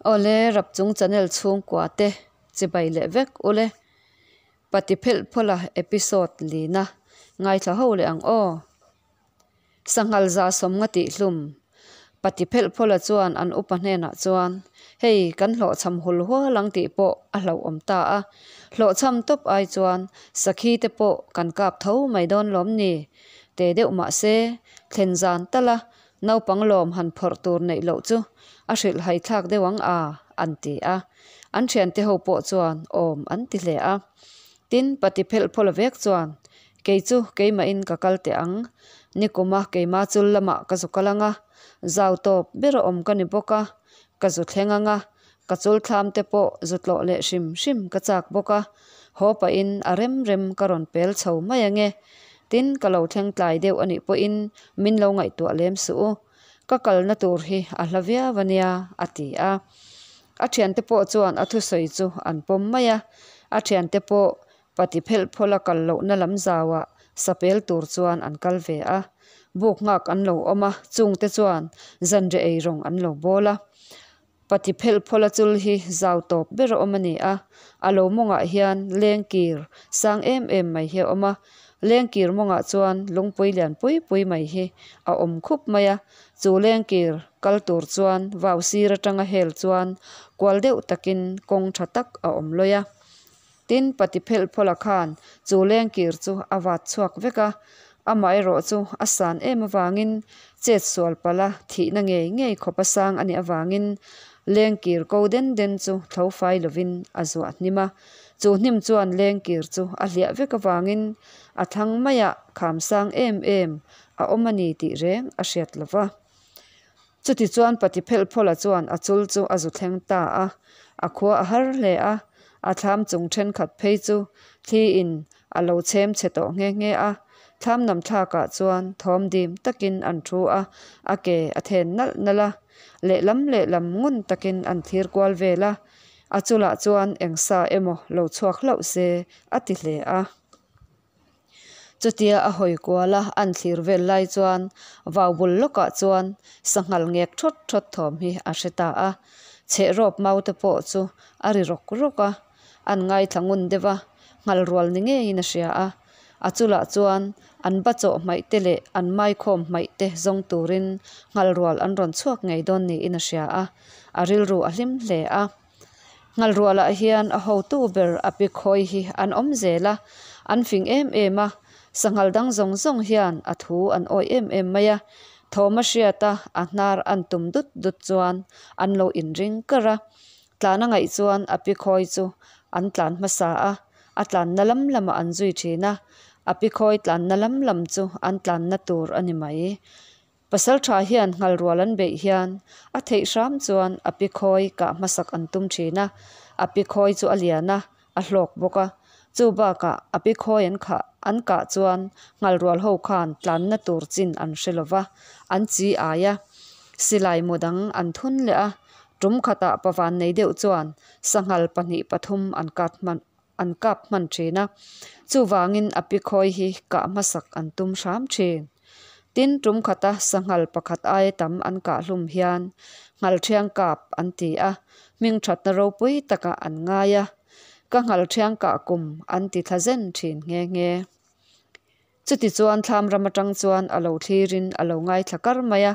Awle Rapchung channel chhungkua te chibai leh vek ule. Pati phelh phawlh a episode lina ngaithla ho leh ang aw. Sanghal za sawm nga tih hlum. Pati phelh phawlh a chuan an upa hnenah chuan hei kan hlawhchham hul hual ang tih pawh a hlauhawm ta a. Hlawhchham tawp ai chuan sakhi te pawh kan kap tho mai dawn lawm ni. Te deuh mah se thlen zan tal a Naupang lawm han phawrh tur neih loh chu a hrilh hai thlak deuh ang a, an ti a. An thiante ho pawh chuan awm an ti hle a. Tin, pati phelh phawlh vek chuan, Kei chu keimahin ka kal teh ang. Nikuma keima chul lamah ka zu kal ang a, zau tawp ber a awm ka ni bawk a, ka zu thleng ang a, ka chul thlam te pawh zu tlawh leh hrim hrim ka chak bawk a, haw pahin a rem rem ka rawn pel chho mai ang e. Tin, ka lo thleng tlai deuh a nih pawhin min lo ngaihtuah lem suh u. Ka kalna tur hi a hla viau a nia, a ti a. A thiante pawh chuan a thusawi chu an pawm mai a. A thiante pawh pati phelh phawlh a kal lohna lam zauah sapel tur chuan an kal ve a. Buk nghak an lo awm a, chungte chuan zanriah ei rawng an lo bawl a. Pati phelh phawlh a chul hi zau tawp ber a awm a ni a, a lo mawngah hian lengkir sang em em mai hi a awm a, lengkir mawngah chuan lungpui lian pui pui mai hi a awm khup mai a, chu lengkir kal tur chuan vau sir atanga hel chuan kual deuh takin kawng tha tak a awm lawi a. Tin, pati phelh phawlh a khan chu lengkir chu a vat chhuak vek a, amaherawh chu a san em avangin chet sual palh a thihna ngei ngei khawp a sang a nih avangin lengkir ko den den chu thlo fai lovin a zuah hnim a. Chu hnim chuan lengkir chu a hliah vek avangin a thlang maiah kham sang em em a awm a ni tih reng a hriat lo va. Chutichuan Pati Phelhphawla chuan a chul chu a zu thleng ta a, a khua a har hle a, a thlam chung thenkhat phei chu thli in a lo chhem chhe tawh nghe nghe a, thlam nam thlakah chuan thawm dim takin an thu a, a ke a then nalh nalh a, lehlam lehlam ngun takin an thlir kual vel a, a chulah chuan eng sa emaw lo chhuak hlauh se a ti hle a. Chutia a hawi kual a an thlir vel lai chuan vau bul lawkah chuan sanghal ngek thawt thawt thawm hi a hre ta a, chhehrawp mau te pawh chu a ri rawk rawk a, an ngaithla ngun deuh a, nghal rual ni ngeiin a hria a. A chulah chuan an ba chawh hmaih te leh an maikhawm hmaih te zawng turin nghal rual an rawn chhuak ngei dawn niin a hria a, a rilru a hlim hle a. Nghalrualah hian a hotu ber a pi khawi hi an awm zel a, an fing em em a, sanghal dang zawng zawng hian a thu an awih em em mai a, thawm a hriat a, a hnar an tum dut dut chuan an lo inring kar a, tlan a ngaih chuan a pi khawi chu an tlan hmasa a, a tlanna lam lamah an zui thin a, a pi khawi tlanna lam lam chu an tlanna tur a ni mai. Pasal tha hian nghalrual an beih hian a theih hram chuan a pi khawi kah hmasak an tum thin a, a pi khawi chu a lian a, a hlawk bawk a. Chu bakah a pi khawi an khah an kah chuan nghalrual ho khan tlanna tur chin an hre lo va, an chi ai a. Silai mu dang an thun leh a, tum khatah pavan nei deuh chuan sanghal pahnih pathum an kat hman an kap hman thin a, chuvangin a pi khawi hi kah hmasak an tum hram thin. Tin, tum khata sanghal pakhat aia tam an kah hlum hian nghalthiang kap an ti a, hming thatna ropui takah an ngai a, ka nghalthiang kah kum an ti thla zen thin nghe nghe. Chutichuan thlam ram atang chuan a lo thlirin a lo ngaithla kar mai a,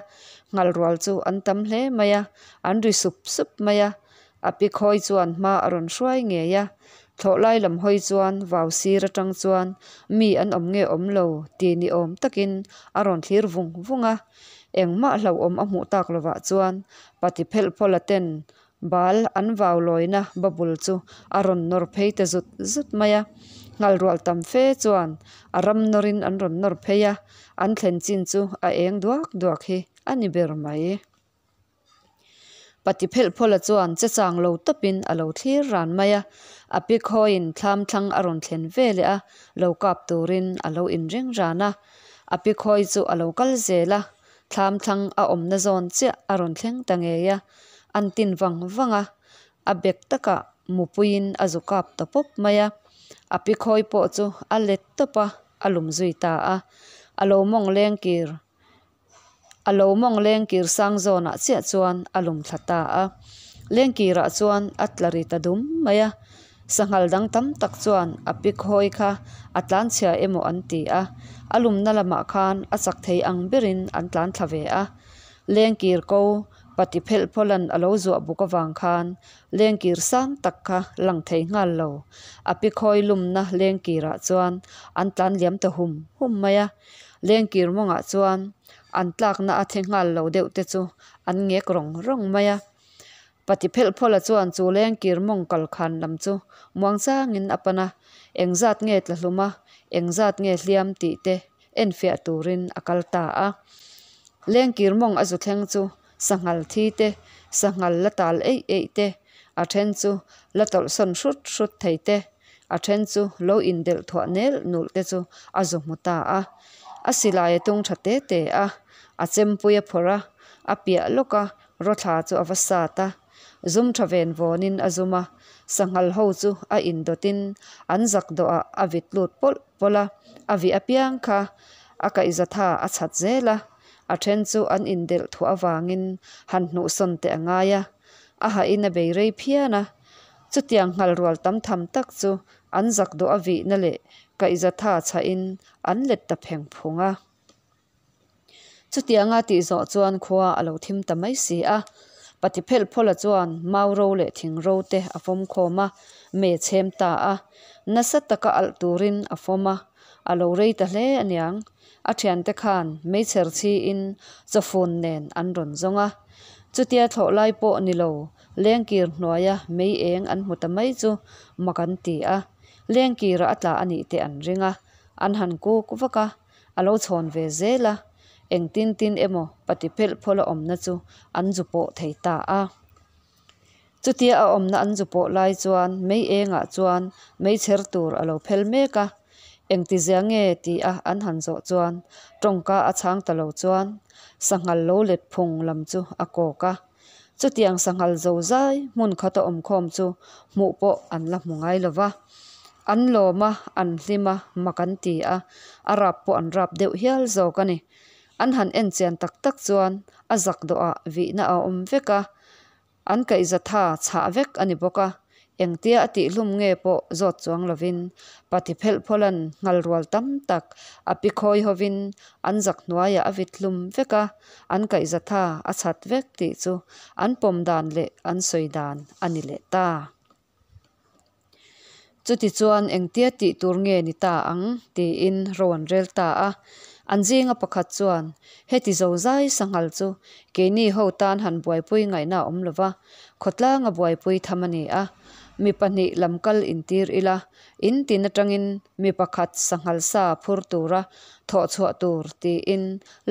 nghalrual chu an tam hle mai a, an ri sup sup mai a, a pi khawi chuan hma a rawn hruai ngei a, thlawh lai lam hawi chuan vau sir atang chuan mi an awm nge awm lo ti ni awm takin a rawn thlir vung vung a, engmah hlauhawm a hmuh tak lovah chuan pati phelh phawlh a ten Bal an vau lawina babul chu a rawn nawr phei ta zut zut mai a, nghalrual tam fe chuan a ram nawrin an rawn nawr phei a, an thlen chin chu a eng duak duak hi a ni ber mai. Pati phelh phawlha chuan che chang lo tawpin a lo thlir ran mai a, a pi khawiin thlam thlang a rawn thlen ve leh a, lo kap turin a lo inring ran a, a pi khawi chu a lo kal zel a. Thlam thlang a awmna zawn chiah a rawn thleng ta ngei a, an tin vang vang a, a bek takah mupuiin a zu kap ta pawp mai a, a pi khawi pawh chu a let tawp a, a lum zui ta a, a lo mawng leng kir a lo mawng leng kir sang zawnah chiah chuan a lum thla ta a. Lengkirah chuan a tla ri ta dum mai a, sanghal dang tam tak chuan a pikhawi kha a tlanchhia emaw an ti a, a lumna lamah khan a chak thei ang berin an tlan thla ve a. Lengkir ko pati phelh phawlan a lo zuah buk avang khan lengkir sang tak kha lang thei nghal lo. A pikhawi lumna lengkirah chuan an tlan liam ta hum hum mai a. Lengkir mawngah chuan an tlakna a the nghal lo deuh te chu an ngek rawng rawng mai a. Pati phelh phawla chuan chu lengkir mawng kal khan lam chu muangchangin a pan a, engzat nge tla hlum a, engzat nge hliam tih te enfiah turin a kal ta a. Lengkir mawng a zu thleng chu sanghal thi te, sanghal la tal eih eih te, a then chu la tawlhsawn hrut hrut thei te, a then chu lo indelh thuah nel nulh te chu a zu hmu ta a. A silai a tung tha te te a, a chempui a phawrh a, a piah lawk a, rawthla chu a va sat a. Zum tha ven vawnin a zum a, sanghal ho chu a indawtin an zak dawhah a vit lut pawlh pawlh a, a vih apiang kha a kaihzatha a chhat zel a, a then chu an indelh thuah avangin han hnuhsawn teh a ngai a, a hahin a bei rei phian a. Chutiang nghal rual tam tham tak chu an zak dawh a vihna leh kaihzatha chhahin an let ta pheng phung a. Chutianga tih zawh chuan khua a lo thim ta mai si a. Pati phelh phawla chuan mau ro leh thing ro te a fawm khawm a, mei a chhem ta a. Nasa taka alh turin a fawm a, a lo rei ta hle aniang. A thiante khan meichher chhiin chawfun nen an rawn zawng a. Chutia thlawh lai pawh ni lo, lengkir hnuaia mei eng an hmu ta mai chu mak an ti a. Lengkirah a tla a nih te an ring a, an han kuk vak a. A lo chhawn ve zel a, engtin tin emaw pati phelh phawlh a awmna chu an zu pawh thei ta a. Chutia a awmna an zu pawh lai chuan mei engah chuan meichher tur a lo phel mek a, engtizia nge ti a an han zawh chuan tawngka a chhang ta lo chuan sanghal lo let phung lam chu a kawk a. Chutiang sanghal zozai hmun khata awmkhawm chu hmuh pawh an la hmu ngai lo va. An lawm a, an hlim a, mak an ti a, a rap pawh an rap deuh hial zawk a ni. An han en chian tak tak chuan a zak dawhah vihna a awm vek a, an kaihzatha chhah vek a ni bawk a. Engtia a tihhlum nge pawh zawt chuang lovin Pati phelh phawlan nghal rual tam tak a pi khawi hovin an zak hnuaiah a vit hlum vek a, an kaihzatha a chhat vek tih chu an pawm dan leh an sawi dan a ni leh ta. Chutichuan engtia tih tur nge ni ta ang tiin ro an rel ta a. An zinga pakhat chuan, Heti zozai sanghal chu keini ho tan han buaipui ngaihna a awm lova, Khawtlanga buaipui tham a ni a, mi pahnih lam kal intir ila, in tin atangin mi pakhat sanghal sa phur tura thawh chhuah tur tiin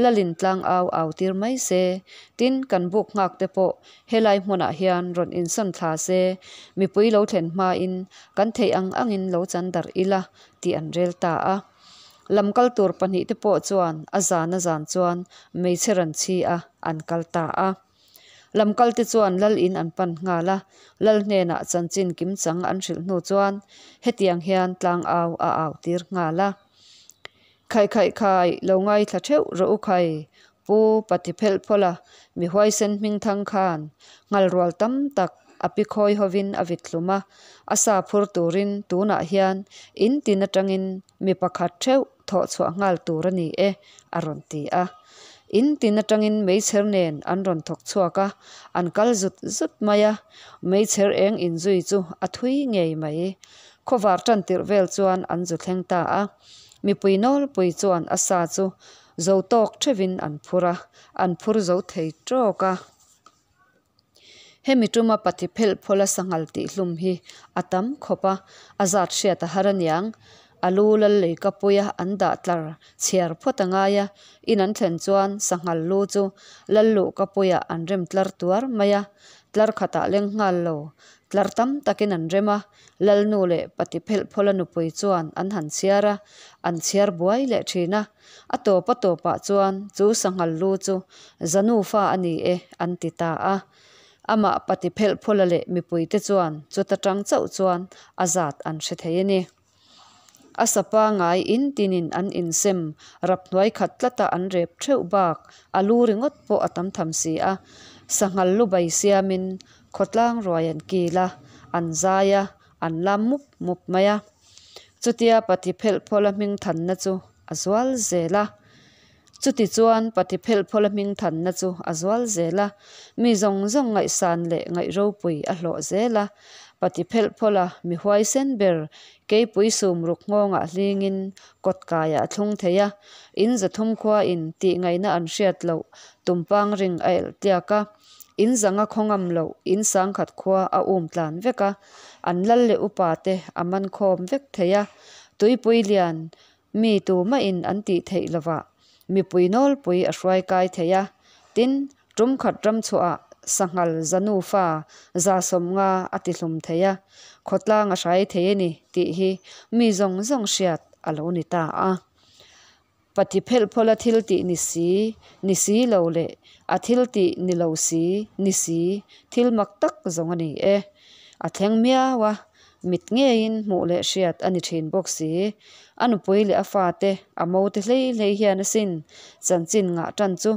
Lalin tlang au au tir mai se, tin kan buk nghak te pawh helai hmunah hian rawn insawn thla se, mipui lo thlen hmain kan theih ang angin lo chan darh ila tih an rel ta a. Lam kal tur pahnih te pawh chuan a zan a zan chuan hmeichhe ran chhi a an kal ta a. Lamkalte chuan Lal in an pan nghal a, Lal hnenah chanchin kimchang an hrilh hnu chuan hetiang hian tlangau a au tir nghal a. Khaih khaih khai, lo ngaithla theuh rawh u khai, Pu Pati phelh phawlh a, mi huaisen hmingthang khan nghal rual tam tak a pi khawi hovin a vit hlum a, a sa phur turin tunah hian in tin atangin mi pakhat theuh thawh chhuah nghal tur a ni e, a rawn ti a. In tin atangin meichher nen an rawn thawk chhuak a, an kal zut zut mai a, meichher eng inzui chu a thui ngei mai. Khawvar tan tirh vel chuan an zu thleng ta a, mipui nawlpui chuan a sa chu zo tawk theuhin an phur a, an phur zo thei tawk a. Hemi tuma pati phelh phawla sanghal tihhlum hi a tam khawp a, a zat hriat a har aniang. A lu lal lei ka puia an dah tlar chhiar phawt a ngai a, in an thlen chuan sanghal lu chu lal luh ka puiah an rem tlar tuar mai a, tlar khatah leng nghal lo tlar tam takin an rem a, Lalnu leh pati phelh phawla nupui chuan an han chhiar a, an chhiar buai leh thin a. A tawp a tawpah chuan chu sanghal lu chu Zanufa a ni e an ti ta a. Amah pati phelh phawla leh mipuite chuan chuta tang chauh chuan a zat an hre thei a ni. A sapa ngai in tinin an insem rap hnuai khat tlata an rep theuh bak a lu ringawt pawh a tam tham si a. Sanghal lu bai siamin khawtlang ruai an kil a, an zai a, an lam mup mup mai a. Chutia Pati phelhphawla hming thanna chu a zual zel a. Chuti chuan Pati phelhphawla hming thanna chu a zual zel a, mi zawng zawng ngaihsan leh ngaih ropui a hlawh zel a. Pati phelhphawla mi huaisen ber keipui sum ruk nghawngah hlingin kawt kaiah a thlung thei a, in zathum khuain tih ngaihna an hriat loh tumpang ring a elh tliak a, in zanga khaw ngam loh in sangkhat khua a um tlan vek a, an lal leh upa te a man khawm vek thei a, tuipui lian mi tumahin an tih theih lovah mipui nawlpui a hruai kai thei a, tin, tum khat ram chhuahah sanghal za nufa 150 a ti hlum thei a, khawtlang a hrai thei a ni tih hi mi zawng zawng hriat a lo ni ta a. Pati phelhphawla thil tih ni si, ni si lo leh a thil tih ni lo si, ni si, thil mak tak zawng a ni e. A thleng miau a, mit ngeiin hmuh leh hriat a ni thin bawk si. A nupui leh a fate, a mote hlei hlei hian asin chanchin ngah tan chu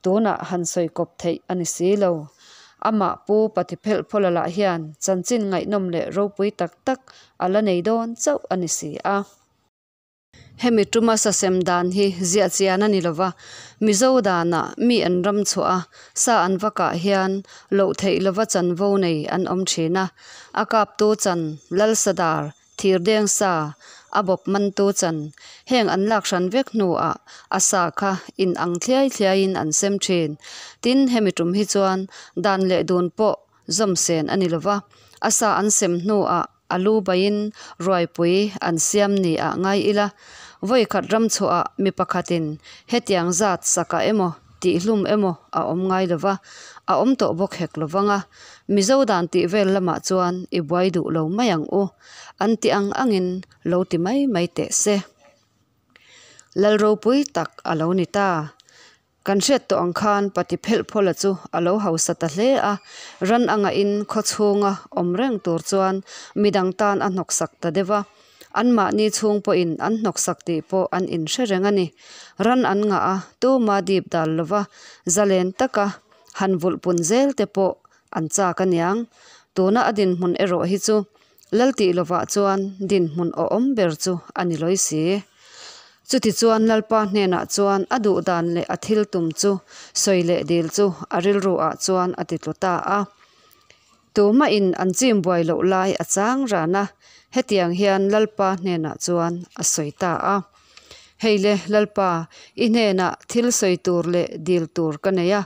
tunah han sawi kawp theih a ni si lo. Amah Pu Pati Phelhphawla lah hian chanchin ngaihnawm leh ropui tak tak a la nei dawn chauh a ni si a. Hemi tuma sasem dan hi ziah chian a ni lova, Mizo danah mi an ram chhuah a, sa an va kah hian loh theih lova chanvo nei an awm thin a. A kaptu chan, Lalsadar, Thirdeng sa, a bawp mantu chan, heng an lak hran vek hnuah a sa kha in ang thliai thliaiin an sem thin. Tin, hemi tum hi chuan dan leh dun pawh zawm sen a ni lova, a sa an sem hnuah A lu baiin ruaipui an siam ni ah ngai ila, vawi khat ram chhuahah mi pakhatin hetiang zat sakah emaw tihhlum emaw a awm ngai lova, a awm tawh bawk hek lovang a, Mizo dan tih vel lamah chuan i buai duh lo mai ang u, an ti ang angin lo ti mai mai teh se. Lal ropui tak a lo ni ta. Kan hriat tawh ang khan Pati Phelhphawla chu a lo hausa ta hle a, ran a ngahin khaw chhunga awm reng tur chuan midang tan a hnawksak ta deuh a, anmahni chhung pawhin an hnawksak tih pawh an inhre reng a ni. Ran an ngah a, tuma dip dal lova zalen taka han vulh pun zel te pawh an chak a niang. Tuna a dinhmun erawh hi chu Lal tih lovah chuan dinhmun awhawm ber chu a ni lawi si. Chutichuan Lalpa hnenah chuan a duh dan leh a thil tum chu sawi leh dil chu a rilru ah chuan a ti tlu ta a. Tumahin an chim buai loh lai a chang ran a, hetiang hian Lalpa hnenah chuan a sawi ta a. Hei le, Lalpa, i hnenah thil sawi tur leh dil tur ka nei a,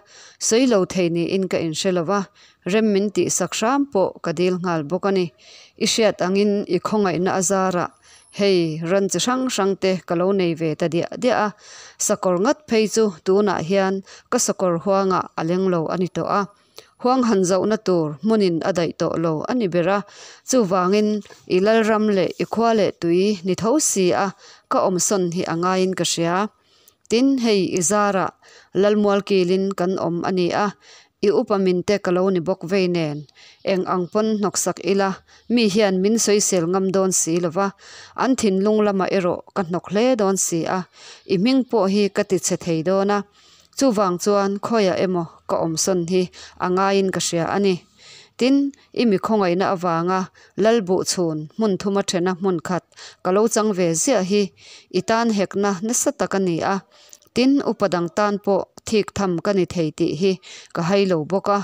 sawi lo thei niin ka inhre lo va, rem min tihsak hram pawh ka dil nghal bawk a ni. I hriat angin i khawngaihna a zarah hei ran chi hrang hrang te ka lo nei ve ta diah diah a, sakawr ngat phei chu tunah hian ka sakawr huangah a leng lo a ni tawh a. Huang han zohna tur hmunin a daih tawh lo a ni ber a, chuvangin i lalram leh i khua leh tui ni tho si a ka awmsawn hi a ngaiin ka hria. Tin, hei i zarah Lalmual kilin kan awm a ni a, i upa minte ka lo ni bawk vei nen, eng ang pawn hnawksak ila mi hian min sawisel ngam dawn si lo va, an thinlung lamah erawh ka hnawk hle dawn si a, i hming pawh hi ka tichhe thei dawn a. Chuvang chuan khawiah emaw ka awmsawn hi a ngaiin ka hria a ni. Tin, i mi khawngaihna avanga Lal buhchhun hmun thuma thena hmun khat ka lo chang ve ziah hi i tan hekna nasa tak a ni a. Tin, upa dang tan pawh thik tham ka ni thei tih hi ka hai lo bawk a.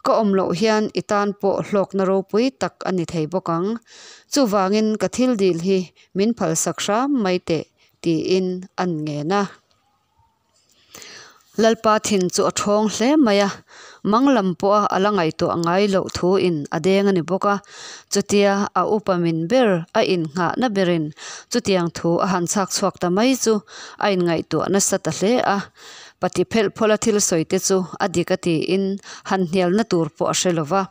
Ka awm loh hian i tan pawh hlawkna ropui tak a ni thei bawk ang. Chuvangin ka thil dil hi min phalsak hram mai teh tiin an ngen a. Lalpa thin chu a ṭhawng hle mai a, mang lam pawha a la ngaihtuah ngai loh thu in a deng a ni bawk a. Chutia a upa min ber a innghahna berin chutiang thu a han chhak chhuak ta mai chu a inngaihtuah nasa ta hle a. Pati phelh phawla thil sawi te chu a dik a tiin han hnialna tur pawh a hre lo va.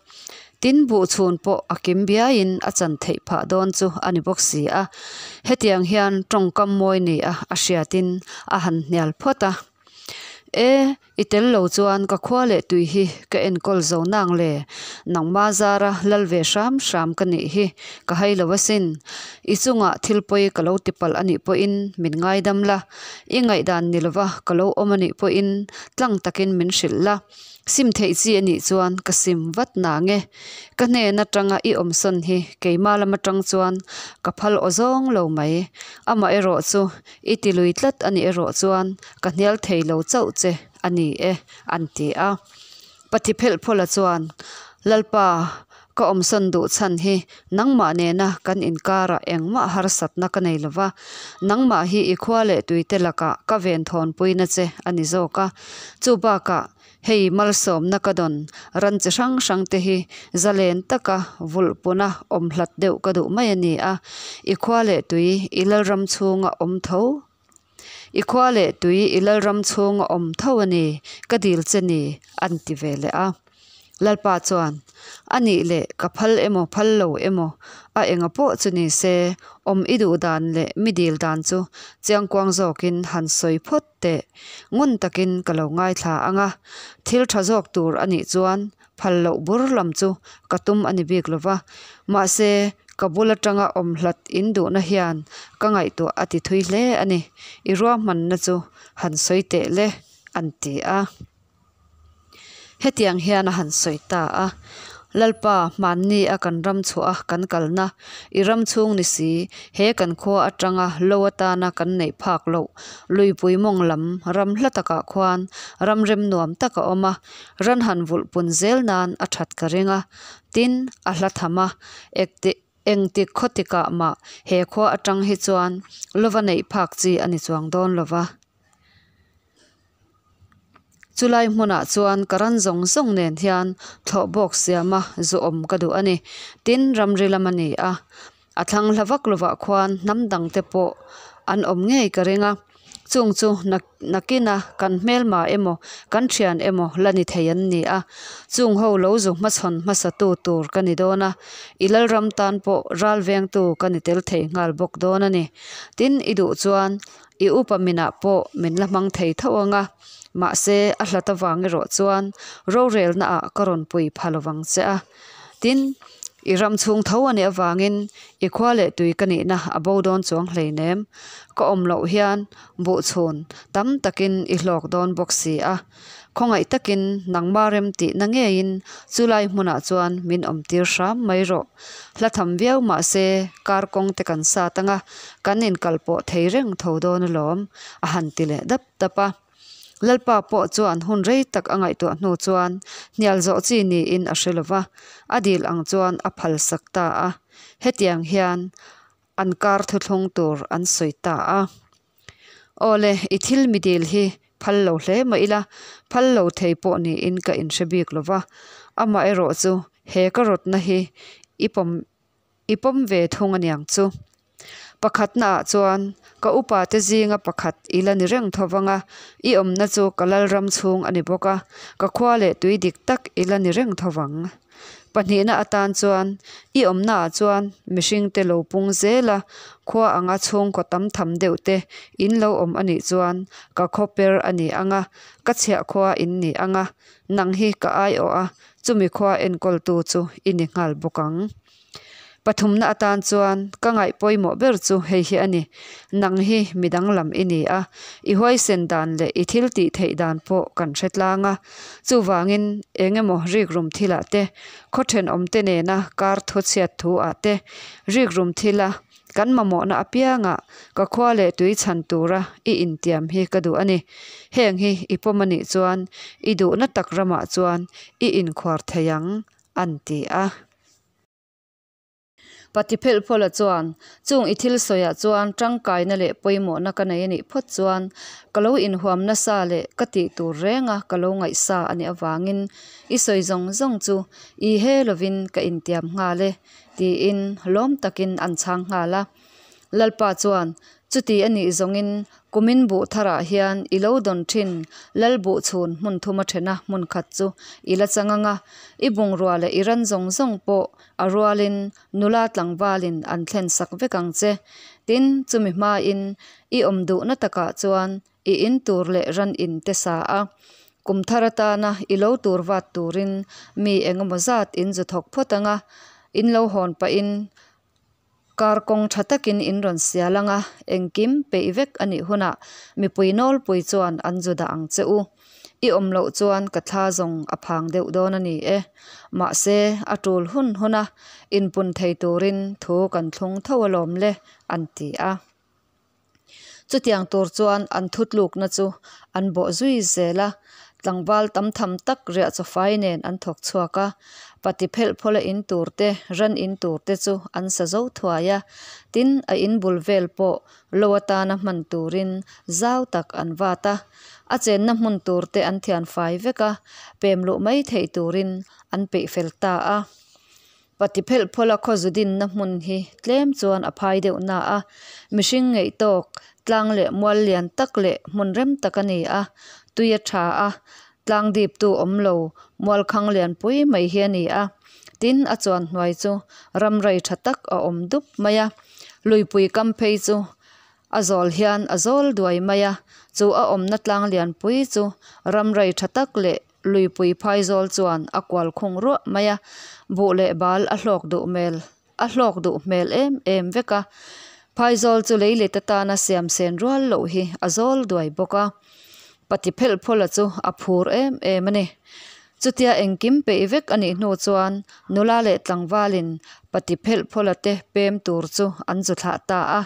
Tin, buhchhun pawh a kim biaiin a chan theih phah dawn chu a ni bawk si a. Hetiang hian tawngkam mawi ni a a hriatin a han hnial phawt a. E, i tel lo chuan ka khua leh tui hi ka enkawl zo nang le, nangma zara lal ve hram hram ka nih hi ka hai lo asin. I chungah thil pawi ka lo ti palh a nih pawhin min ngaidam la, i ngaihdan ni lova ka lo awm a nih pawhin tlang takin min hrilh la. Sim theih chi a nih chuan ka sim vat nange. Ka hnen atanga i awmsawn hi keimah lam atang chuan ka phal aw zawng lo mai. Amaherawhchu i ti lui tlat a nih erawh chuan ka hnial thei lo chauh che a ni e, an ti a. Pathi phelh phawla chuan, Lalpa, ka awmsawn duh chhan hi nangmah nena kan inkarah engmah harsatna ka nei lova, nangmah hi i khua leh tuite lakah ka venthawnpuina che a ni zawk a. Chu bakah hei malsawmna ka dawn ran chi hrang hrang te hi zalen taka vulhpuna awm hlat deuh ka duh mai a ni a, i khua leh tui i lalram chhunga awm tho I khua leh tui i lalram chhunga awm tho a ni, ka dil che ni, an ti ve leh a. Lalpa chuan, A nih leh ka phal emaw phal lo emaw, a enga pawh chu ni se, awm i duh dan leh mi dil dan chu chiangkuang zawkin han sawi phawt teh. Ngun takin ka lo ngaithla ang a, thil tha zawk tur a nih chuan phal loh bur lam chu ka tum a ni bik lo va, mahse ka bul atanga awm hlat in duhna hian ka ngaihtuah a ti thui hle a ni, i ruahmanna chu han sawi teh le, an ti a. Hetiang hian a han sawi ta a, Lalpa, hmanni a kan ram chhuah a kan kalna, i ram chhung ni si, he kan khua atanga lo atana kan neih phak loh luipui mawng lam ram hla takah khuan ram rem nuam tak a awm a, ran han vulh pun zel nan a that ka ring a, tin, a hla tham a, ekti engtik khaw tikah mah he khua atang hi chuan lova neih phak chi a ni chuang dawn lo va. Chulai hmunah chuan ka ran zawng zawng nen hian thlawh bawk siama zu awm ka duh a ni. Tin, ramri lam a ni a, a thlang hla vak lovah khuan hnam dangte pawh an awm ngei ka ring a. Chung chu nakina kan hmelma emaw kan thian emaw la ni thei an ni a, chung ho lo zu hmachhawn hmasatu tur ka ni dawn a, i lalram tan pawh ral vengtu ka ni tel thei nghal bawk dawn a ni. Tin, i duh chuan i upa minah pawh min la hmang thei tho ang a, mahse a hlat avang erawh chuan rorelna ah ka rawn pui pha lovang che a. Tin, i ram chhung tho a nih avangin i khua leh tui ka nihna a bo dawn chuang hleinem. Ka awm loh hian buhchhun tam takin i hlawk dawn bawk si a. Khawngaih takin nangma rem tihna ngeiin chulai hmunah chuan min awmtir hram mai rawh. Hla tham viau mah se kar kawng te kan sat anga kan inkalpawh thei reng tho dawn alawm, a han ti leh dap dap a. Lalpa pawh chuan hun rei tak a ngaihtuah hnu chuan hnial zawh chi niin a hre lo va, a dil ang chuan a phal sak ta a. Hetiang hian an kar thuthlung tur an sawi ta a. Awle, i thil mi dil hi phal lo hle mah ila, phal lo thei pawh niin ka inhre bik lo va, amaherawh chu he ka rawtna hi i pawm I pawm ve thung aniang chu. Pakhatnaah chuan ka upa te zinga pakhat i la ni reng tho vang a, i awmna chu ka lalram chhung a ni bawk a, ka khua leh tui dik tak i la ni reng tho vang. Pahnihna atan chuan i awmnaah chuan mihringte lo pung zel a, khua anga chhungkaw tam tham deuh te in lo awm a nih chuan ka khaw per a ni ang a, ka chhiah khua in ni ang a, nang hi ka aiawh a, chumi khua enkawltu chu i ni nghal bawk ang. Pathumna atan chuan ka ngaih pawimawh ber chu hei hi a ni, Nang hi mi danglam i ni a, i huaisen dan leh i thil tih theih dan pawh kan hre tlang a. Chuvangin eng emaw rikrum thilah te, khaw thenawmte nena kar thu chhiat thu ah te, rikrum thila kan mamawhna apiangah ka khua leh tui chhan tura i intiam hi ka duh a ni. Heng hi i pawm a nih chuan i duhna tak ramah chuan i inkhuar thei ang, an ti a. Pati Phelhphawla chuan, Chung i thil sawiah chuan tangkaina leh pawimawhna ka nei a nih phawt chuan ka lo inhuam nasa leh ka tih tur renga ka lo ngaihsa a nih avangin i sawi zawng zawng chu i he lovin ka intiam nghal e, tiin lawm takin an chhang nghal a. Lalpa chuan, Chuti a nih zawngin kumin buh tharah hian i lo dawn thin lal buh chhun hmun thuma thena hmun khat chu i la chang ang a, i bungrua leh i ran zawng zawng pawh a rualin nula tlangvalin an thlen sak vek ang che. Tin, chumi hmain i awm duhna takah chuan i in tur leh ran in te sa a, kum thar atana i lo tur vat turin mi engemaw zat in zu thawk phawt ang a, in lo hawn pahin Kar kawng tha takin in rawn sial ang a, engkim peih vek a nih hunah mipui nawlpui chuan an zu dah ang che u. I awm loh chuan ka thla zawng a phang deuh dawn a ni e. Mahse, a tul hun huna inpun thei turin thu kan thlung tho alawm le, an ti a. Chutiang tur chuan an thutlukna chu an bawh zui zel a, tlangval tam tham tak riah chawfai nen an thawk chhuak a, pati phelh phawla in tur te, ran in tur te chu an sa zo thuai a, tin a in bul vel pawh lo atana hman turin zau tak an vat a, a chenna hmun tur te an thian fai vek a, pem luh mai theih turin an peih fel ta a. Pati phelh phawla khaw zu dinna hmun hi tlem chuan a phai deuh na a, mihring ngeih tawk tlang leh mual lian tak leh hmun rem tak a ni a, tui a tha a, tlang diptu awm lo mual khang lian pui mai hi a ni a, tin a chuan hnuai chu ram rei tha tak a awm dup mai a, luipui kam phei chu A zawl hian a zawl duai mai a, chu a awmna tlang lianpui chu ramrei tha tak leh luipui phaizawl chuan a kual khung ruah mai a, buh leh bal a hlawk duh hmel a hlawk duh hmel em em vek a. Phaizawl chu leilet atana siam sen rual loh hi a zawl duai bawk a, pati phelh phawla chu a phur em em a ni. Chutia engkim peih vek a nih hnu chuan nula leh tlangvalin pati phelh phawla te pem tur chu an zu thlah ta a.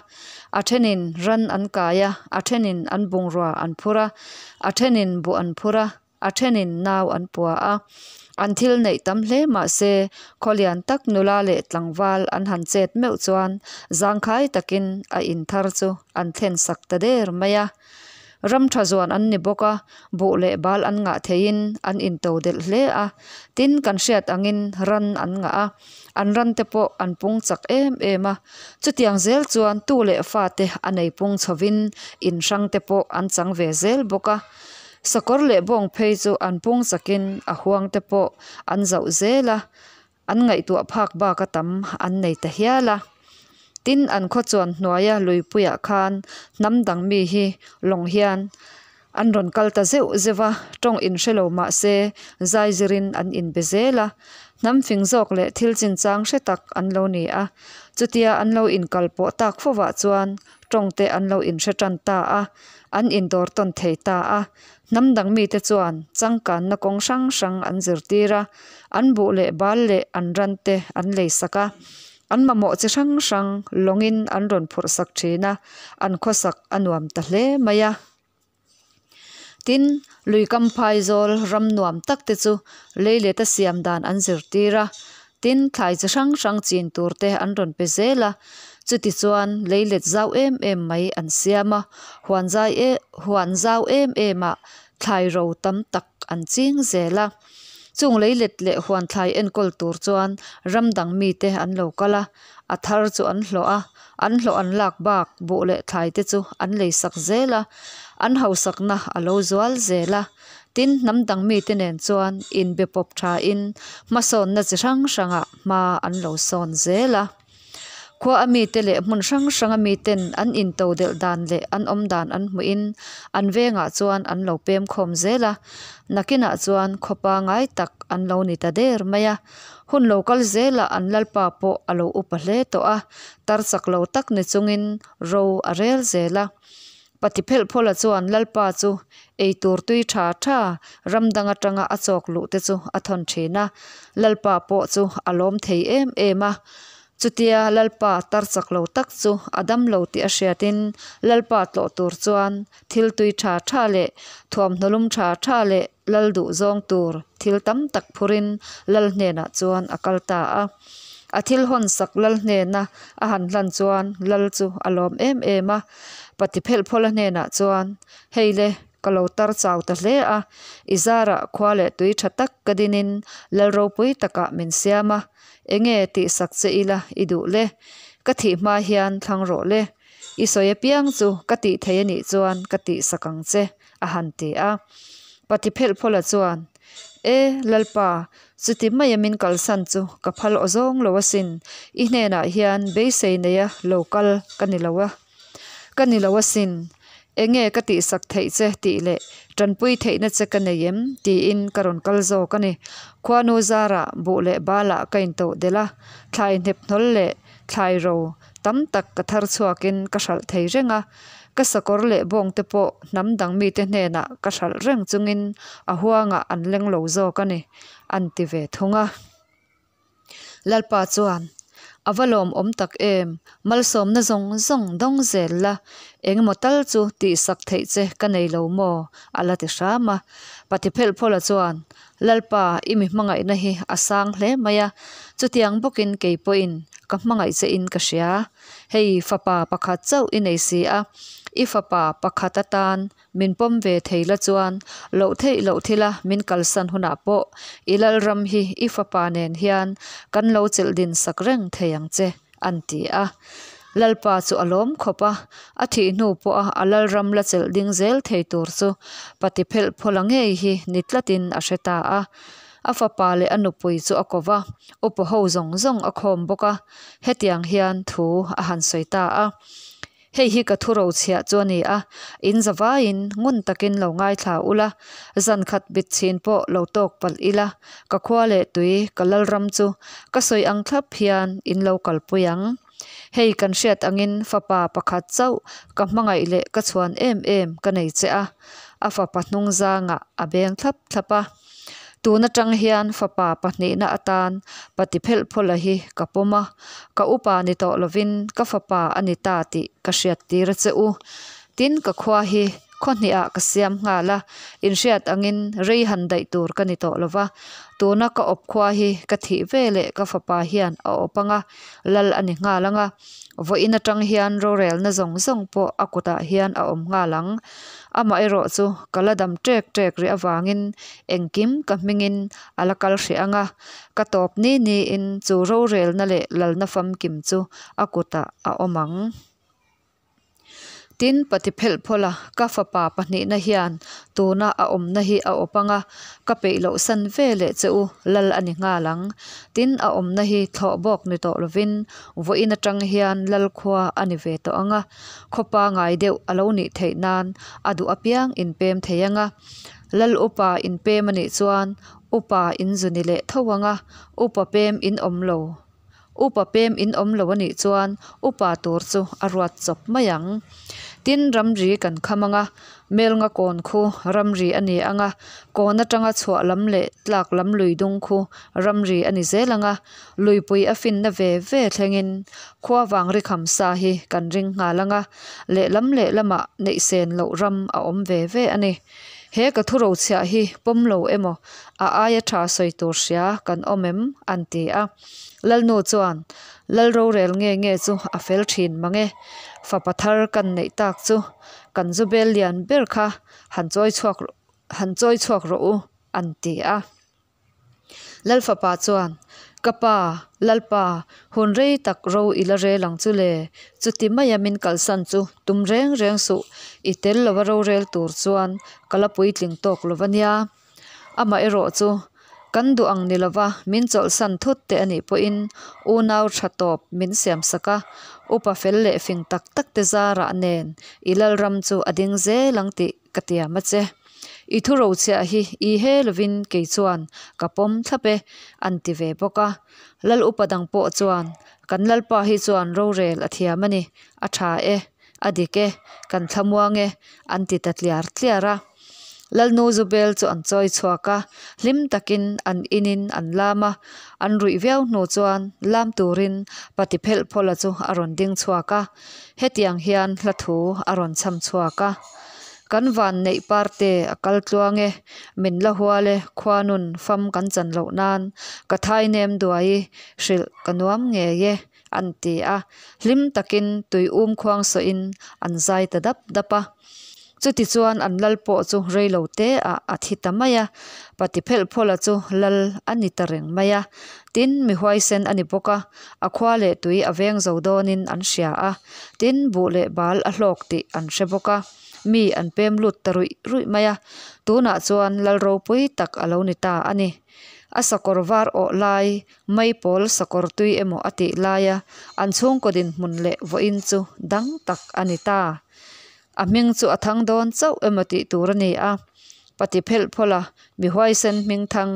A thenin ran an kai a, a thenin an bungrua an phur a, a thenin buh an phur a, a thenin nau an pua a. An thil neih tam hle mah se khaw lian tak nula leh tlangval an han chet meuh chuan zangkhai takin a in thar chu an thlen sak ta der mai a. Ram tha zuan an ni bawk a, buh leh bal an ngah theihin an into delh hle a. Tin, kan hriat angin ran an ngah a, an ran te pawh an pung chak em em a. Chutiang zel chuan tu leh fate a nei pung chhovin in hrang te pawh an chang ve zel bawk a. Sakawr leh bawng phei chu an pung chakin a huang te pawh an zauh zel a, an ngaihtuah phak bak a tam an nei ta hial a. Tin, an khaw chuan hnuaia luipuiah khan hnam dang mi hi lawng hian an rawn kal ta zeuh zeuh a, tawng inhre lo mah se zai zirin an inbe zel a. Hnam fing zawk leh thil chinchang hre tak an lo ni a. Chutia an lo inkal pawh tak fovah chuan tawng te an lo inhre tan ta a, an indawr tawn thei ta a. Hnam dang mite chuan changkanna kawng hrang hrang an zirtir a, an buh leh bal leh an ran te an lei sak a, an mamawh chi hrang hrang lawngin an rawn phurh sak thin a, an khawsak a nuam ta hle mai a. Tin, lui kam phaizawl ram nuam tak te chu leileta siam dan an zirtir a, tin, thlai chi hrang hrang chin tur te an rawn pe zel a, chuti chuan leilet zau em em mai an siam a, huan zai e huan zau em em ah thlai ro tam tak an ching zel a. Chung leilet leh huan thlai enkawl tur chuan ram dang mite an lo kal a, a thar chu an hlawh a, an hlawh an lak bak buh leh thlai te chu an lei sak zel a, an hausakna a lo zual zel a. Tin, hnam dang mite nen chuan inbe pawp thain hmasawnna chi hrang hrangah hma an lo sawn zel a. Khua a mite leh hmun hrang hranga miten an into delh dan leh an awm dan an hmuhin an vengah chuan an lo pem khawm zel a, nakinah chuan khaw pangai tak an lo ni ta der mai a. Hun lo kal zelah an lalpa pawh a lo upa hle tawh a, tar chak lo tak ni chungin ro a rel zel a. Pati phelh phawla chuan lalpa chu ei tur tui tha tha ram dang atanga a chawk luh te chu a thawn thin a, lalpa pawh chu a lawm thei em em a. Chutia lalpa tar chak lo tak chu a dam lo tih a hriatin lalpa tlawh tur chuan thil tui tha tha leh thuamhnaw lum tha tha leh lal duh zawng tur thil tam tak phurin lal hnenah chuan a kal ta a. A thil hawn sak lal hnena a han hlan chuan lal chu a lawm em em a. Pati phelh phawla hnenah chuan, Hei le, ka lo tar chau ta hle a, i zarah khua leh tui tha tak ka dinin lal ropui takah min siam a, enge tihsak che ila i duh le? Ka thih hma hian thlang rawh le. I sawi apiang chu ka tih thei a nih chuan ka tihsak ang che, a han ti a. Pati phelh phawla chuan, E, Lalpa, chuti maia min kalsan chu ka phal aw zawng lo asin, i hnenah hian beisei neia lo kal ka ni lo a, ka ni lo asin, enge ka tihsak theih che tih leh tanpui theihna che ka nei em tiin ka rawn kal zawk a ni. Khuanu zarah buh leh balah ka intoh delh a, thlai hnep hnawl leh thlai ro tam tak ka thar chhuakin ka hralh thei reng a. Ka sakawr leh bawngte pawh hnam dang mite hnenah ka hralh reng chungin a huangah an leng lo zawk a ni, an ti ve thung a. Lalpa chuan, A va lawmawm tak em, malsawmna zawng zawng dawng zel la, engemaw tal chu tihsak theih che ka nei lo maw? a la ti hram a. Patiphelhphawla chuan, Lalpa, i mi hmangaihna hi a sang hle mai a, chutiang bawkin kei pawhin ka hmangaih che in ka hria. Hei, fapa pakhat chauh i nei si a, i fapa pakhat atan Min pawm ve thei la chuan loh theih loh thila min kalsan hunah pawh i Lalram hi i fapa nen hian kan lo chelh din sak reng thei ang che, an ti a. Lalpa chu a lawm khawp a, a thih hnu pawha a Lalram la chelh ding zel thei tur chu Pati phelh phawla ngei hi ni tlatin a hre ta a. A fapa leh a nupui chu a ko va, upa ho zawng zawng a khawm bawk a, hetiang hian thu a han sawi ta a. Hei hi ka thuro chhiah chu a ni a, in zavaiin ngun takin lo ngaithla ula, zan khat bit chhin pawh lo tawk palh ila, ka khua leh tui ka lalram chu ka sawi ang thlap hian in lo kalpui ang. Hei kan hriat angin fapa pakhat chauh ka hmangaih leh ka chhuan em em ka nei che a, a fapa hnung zangah a beng thlap thlap a. Tun atang hian fapa pahnihna atan Pati Phelhphawla hi ka pawm a, ka upa ni tawh lovin ka fapa a ni ta tih ka hriattir a che u. Tin, ka khua hi khaw hnihah ka siam nghal a, inhriat angin rei han daih tur ka ni tawh lova, tuna ka awp khua hi ka thih ve leh ka fapa hian a awp ang a, lal a ni nghal ang a. Vawiin atang hian rorelna zawng zawng pawh a kutah hian a awm nghal ang. Amaherawh chu ka la dam ṭek ṭek rih avangin engkim ka hmingin a la kal hrih ang a, ka tawp ni niin chu rorelna leh lalna famkim chu a kutah a awm ang. Tin, Pati phelhphawla ka fapa pahnihna hian tuna a awmna hi a awp ang a, ka peih loh san ve leh che u, lal a ni nghal ang. Tin, a awmna hi thlawh bawk ni tawh lovin vawiin atang hian lal khua a ni ve tawh ang a, khaw pangai deuh a lo nih theih nan a duh apiang inpem thei ang a. Lal upa inpem a nih chuan upa inzu ni leh tho ang a, upa pem in awm lo. Upa pem in awm lo a nih chuan upa tur chu a ruat chawp mai ang. Tin, ramri kan kham ang a, Melnga kawn khu ramri a ni ang a, kawn atanga chhuah lam leh tlak lam lui dung khu ramri a ni zel ang a, luipui a finna ve ve thlengin khua vang ri kham sa hi kan ring nghal ang a, lehlam lehlamah neihsen loh ram a awm ve ve a ni. He ka thurochhiah hi pawm lo emaw a aia tha sawi tur hria kan awm em? an ti a. Lalnu chuan, Lal rorel nge nge chu a fel thin mang e, fapa thar kan neih tak chu kan zu bel lian ber kha han chawi chhuak han chawi chhuak rawh u, an ti a. Lal fapa chuan, Ka pa, Lalpa, hun rei tak ro i la rel ang chu le, chuti maia min kalsan chu tum reng reng suh, i tel lova rorel tur chuan ka la puitling tawk lo va nia. Amaherawh chu, kan duh ang ni lova min chawlhsan thut te a nih pawhin unau tha tawp min siamsak a, upa fel leh fing tak tak te zarah nen i Lalram chu a ding zel ang tih ka tiam a che. I thu rochhiah hi i he lovin kei chuan ka pawm thlap e, an ti ve bawk a. Lal upa dang pawh chuan, Kan Lalpa hi chuan rorel a thiam a ni, a tha e, a dik e, kan thlamuang e, an ti ta tliar tliar a. Lalnu Zubel chu an chawi chhuak a, hlim takin an inin an lam a, an ruih viau hnu chuan lam turin Pati Phelhphawla chu a rawn ding chhuak a, hetiang hian hla thu a rawn chham chhuak a, Kan van neih parte a kal tluang e, min la hual e, khuanun fam kan chan loh nan ka thai nem duai i hrilh ka nuam ngei e, an ti a, hlim takin tui um khuang sawhin an zai ta dap dap a. Chutichuan an lal pawh chu rei lo te ah a thi ta mai a, Pati Phelhphawla chu lal a ni ta reng mai a. Tin, mi huaisen a ni bawk a, a khua leh tui a veng zo dawnin an hria a, tin, buh leh bal a hlawk tih an hre bawk a, mi an pem lut ta ruih ruih mai a. Tunah chuan lal ropui tak a lo ni ta a ni. A sakawr var awh lai, maipawl sakawr tui emaw a tih laia an chhungkaw dinhmun leh vawiin chu dang tak a ni ta. A hming chu a thang dawn chauh emaw tih tur a ni a, Pati phelh phawlh a, mi huaisen hming thang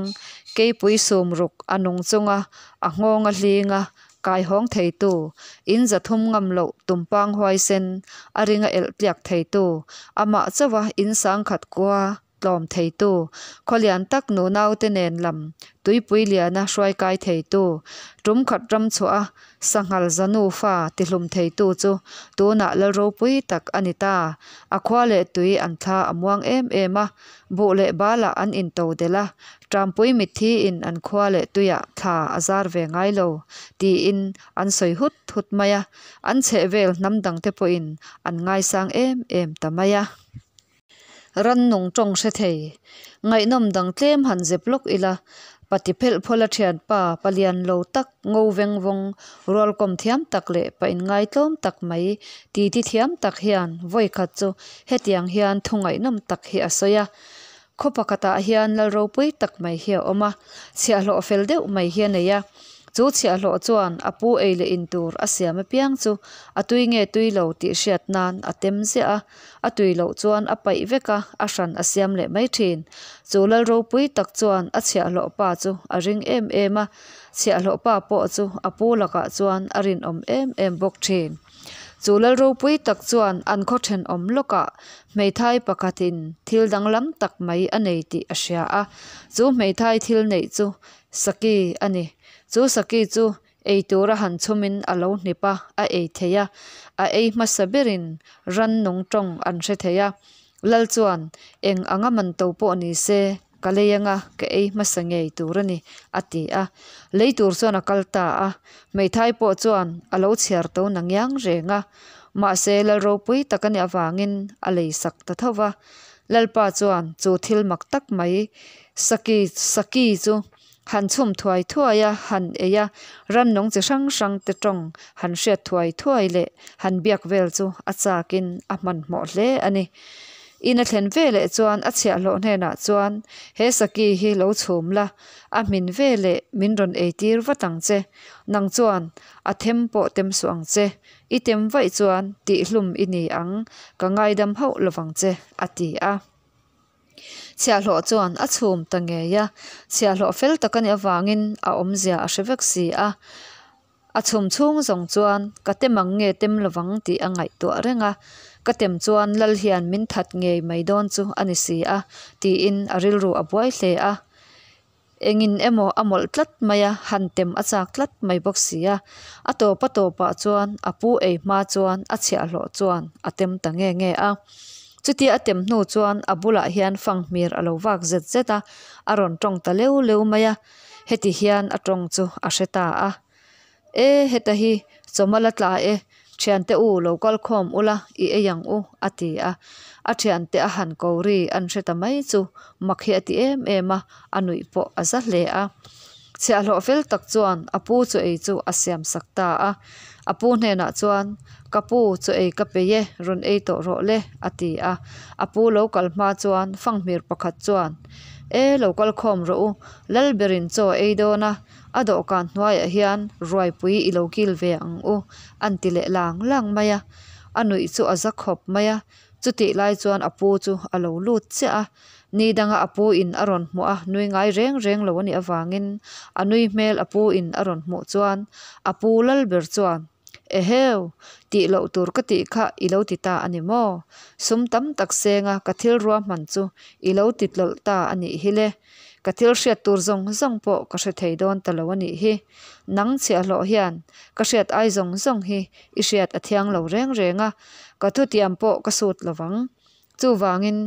Keipui sumruk a nung chunga a nghawnga hlinga kaihawng theitu, in 300 ngam loh tumpang huaisen a ringa elh tliak theitu, amah chauha in 10,000 kua tlawm theitu, khawlian tak nunaute nen lam tuipui liana hruai kai theitu, tum khat ram chhuah a sanghal za nufa tihlum theitu chu tunah lal ropui tak a ni ta. A khua leh tui an thla a muang em em a, buh leh balah an into delh a, Ṭampui mitthi in an khua leh tuiah thla a zar ve ngai lo tiin an sawi hut hut mai a, an chhehvel hnam dangte pawhin an ngaisang em em ta mai a. Rannung tawng hre thei. Ngaihnawm dang tlem han zep lawk ila, Pati phelh phawla thianpa palian lo tak ngo veng vawng rualkawm thiam tak leh pa inngaitlawm tak mai titi thiam tak hian vawi khat chu hetiang hian thu ngaihnawm tak hi a sawi a. Khaw pakhatah hian lal ropui tak mai hi a awm a, chhiahhlawh fel deuh mai hi a nei a. Chu chhiahhlawh chuan a pu ei leh in tur a siam apiang chu a tui nge tui lo tih hriat nan a tem ziah a, a tui loh chuan a paih vek a, a hran a siam leh mai thin. Chu lal ropui tak chuan a chhiahhlawh pa chu a ring em em a, chhiahhlawh pa pawh chu a pu lakah chuan a rinawm em em bawk thin. Chu lal ropui tak chuan an khaw thenawm lawkah hmeithai pakhatin thil danglam tak mai a nei tih a hria a, chu hmeithai thil neih chu Saki a ni. Chu Saki chu ei tura han chhumin a lo hnip a, a ei thei a. A ei hmasa berin rannung tawng an hre thei a. Lal chuan eng anga man to pawh ni se ka lei anga ka ei hmasa ngei tur a ni, a ti a. Lei tur chuan a kal ta a. Hmeithai pawh chuan a lo chhiar to na ngiang reng a. Mahse lal ropui tak a nih avangin a lei sak ta tho va. Lalpa chuan chu thil mak tak mai Saki Saki chu han chhum thuai thuai a, han ei a, rannung chi hrang hrang te tawng han hriat thuai thuai leh han biak vel chu a chakin a hmanhmawh hle a ni. In a thlen ve leh chuan a chhiahhlawh hnenah chuan, He Saki hi lo chhum la, a hmin ve leh min rawn eitir vat ang che. Nang chuan a them pawh tem suh ang che. I tem vaih chuan tihhlum i ni ang, ka ngaidam hauh lovang che, a ti a. Chhiahhlawh chuan a chhum ta ngei a, chhiahhlawh fel tak a nih avangin a awmzia a hre vek si a. A chhum chhung zawng chuan ka tem ang nge tem lovang tih a ngaihtuah reng a, ka tem chuan lal hian min that ngei mai dawn chu a ni si a tiin a rilru a buai hle a. Engin emaw a mawlh tlat mai a, han tem a chak tlat mai bawk si a. A tawp a tawpah chuan a pu ei hma chuan a chhiahhlawh chuan a tem ta nge nge a. Chutia a tem hnu chuan a bulah hian fanghmir a lo vak zet zet a, a rawn tawng ta leu leu mai a. Heti hian a tawng chu a hre ta a. E, heta hi chawma la tla e, thiante u lo kal khawm ula i ei ang u, a ti a. A thiante a han ko ri an hre ta mai chu mak hi a ti em em a, a nuih pawh a za hle a. Chhiahhlawh fel tak chuan a pu chu ei chu a siam sak ta a. A pu hnenah chuan, Ka pu, chu ei ka peih e, rawn ei tawh rawh le, a ti a. A pu lo kal hma chuan fanghmir pakhat chuan, E, lo kal khawm rawh u, Lalberin chaw ei dawn a, A dawhkan hnuaiah hian ruaipui i lo kil ve ang u, an ti leh lang lang mai a. A nuih chu a za khawp mai a, chutih lai chuan a pu chu a lo lut chiah a. Ni danga a pu in a rawn hmuh a, nui ngai reng reng lo a nih avangin a nui hmel a pu in a rawn hmuh chuan a pu lal ber chuan, Eheu! Tih loh tur ka tih kha i lo ti ta a ni maw? Sum tam tak senga ka thil ruahman chu i lo ti tlawlh ta a nih hi le. Ka thil hriat tur zawng zawng pawh ka hre thei dawn ta lo a nih hi. Nang chhiahhlawh hian ka hriat ai zawng zawng hi i hriat a thiang lo reng reng a, ka thutiam pawh ka sut lo vang. Chuvangin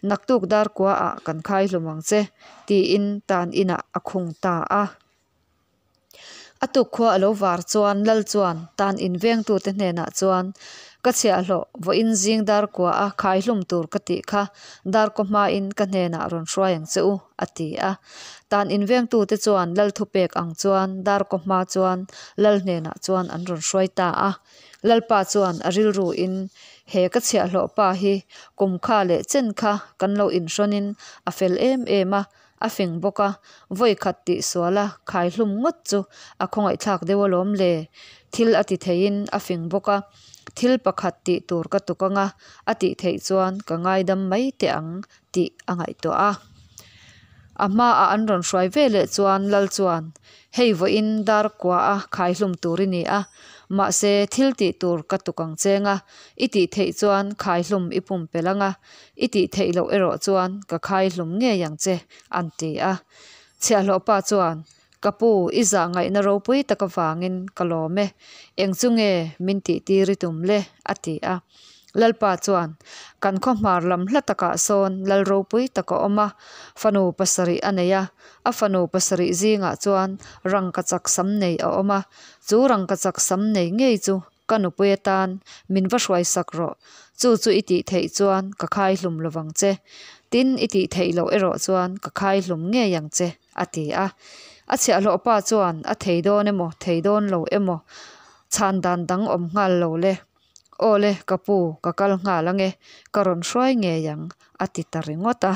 naktuk dar kuaah kan khai hlum ang che, tiin tan inah a khung ta a. A tukkhua a lo var chuan Lal chuan tan invengtute hnenah chuan, Ka chhiahhlawh, vawiin zing dar kua a khaihlum tur ka tih kha darkaw hmain ka hnenah rawn hruai ang che u, a ti a. Tan invengtute chuan Lal thupek ang chuan darkaw hma chuan Lal hnenah chuan an rawn hruai ta a. Lalpa chuan a rilruin, He ka chhiahhlawh pa hi kum kha leh chen kha kan lo inhrawnin a fel em em a, A fing bawk a, vawi khat tih sual a khaihlum ngawt chu a khawngaihthlak deuh alawm le. Thil a ti theiin a fing bawk a, thil pakhat tih tur ka tuk anga a tih theih chuan ka ngaidam mai teh ang tih a ngaihtuah a. A hma a an rawn hruai veleh chuan lal chuan, Hei vawiin dar kua a khaihlum tur i ni a, mahse thil tih tur ka tuk ang cheng a, i tih theih chuan khaihlum i pumpelh ang a, i tih theih loh erawh chuan ka khaihlum ngei ang che, an ti a. Chhiahhlawh pa chuan, Ka pu, i zah ngaihna ropui tak avangin ka lawm e, eng chu nge min tih tir i tum le? a ti a. Lalpa chuan, Kan khaw hmar lam hla takah sawn lal ropui tak a awm a, fanu pasarih a nei a, a fanu pasarih zingah chuan rangkachak sam nei a awm a, chu rangkachak sam nei ngei chu ka nupui atan min va hruaisak rawh, chu chu i tih theih chuan ka khai hlum lovang che, tin i tih theih loh erawh chuan ka khai hlum ngei ang che, a ti a. A chhiahhlawh pa chuan a thei dawn emaw thei dawn lo emaw chhan dan dang awm nghal lo le. Aw le, ka pu, ka kal nghal ange, ka rawn hruai ngei ang, a ti ta ringawt a.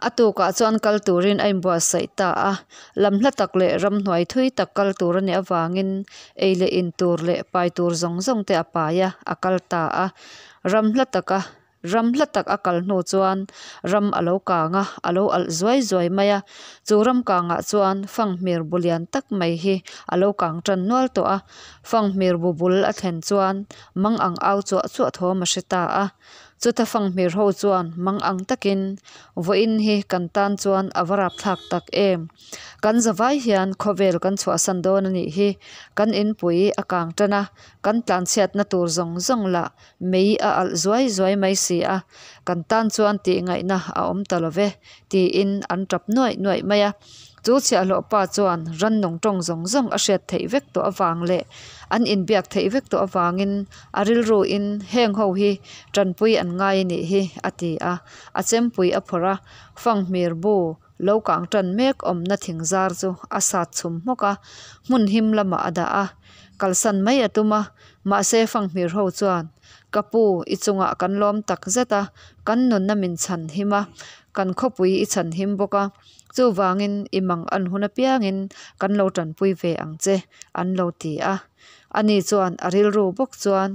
A tukah chuan kal turin a inbuatsaih ta a, lam hla tak leh ramhnuai thui tak kal tur a nih avangin ei leh in tur leh pai tur zawng zawng te a pai a, a kal ta a. Ram hla taka ram hla tak a kal hnu chuan ram a lo kang a, a lo alh zuai zuai mai a. Chu ram kangah chuan fanghmir bu lian tak mai hi a lo kang tan nual tawh a. Fanghmir bu bul a thlen chuan mang ang au chuah chuah thawm a hre ta a. Chuta fanghmir ho chuan mang ang takin, Vawiin hi kan tan chuan a va rapthlak tak em? Kan zavai hian khawvel kan chhuahsan dawn a nih hi. Kan inpui a kang tan a, kan tlanchhiatna tur zawng zawng lah mei a alh zuai zuai mai si a, kan tan chuan tih ngaihna a awm ta lo ve, tiin an tap nuaih nuaih mai a. Chu chhiahhlawh pa chuan rannung tawng zawng zawng a hriat theih vek tawh avang leh an inbiak theih vek tawh avangin a rilruin heng ho hi tanpui an ngai a nih hi a ti a. A chempui a phawrh a, fanghmir bu lo kang tan mek awmna thing zar chu a sat chhum hmawk a, hmun him lamah a dah a. Kalsan mai a tum a, mahse fanghmir ho chuan Ka pu, i chungah kan lawm tak zet a, kan nunna min chhan him a, kan khawpui i chhan him bawk a, Chuvangin i mang an hun apiangin kan lo tanpui ve ang che, an lo ti a. Ani chuan a rilru bawk chuan,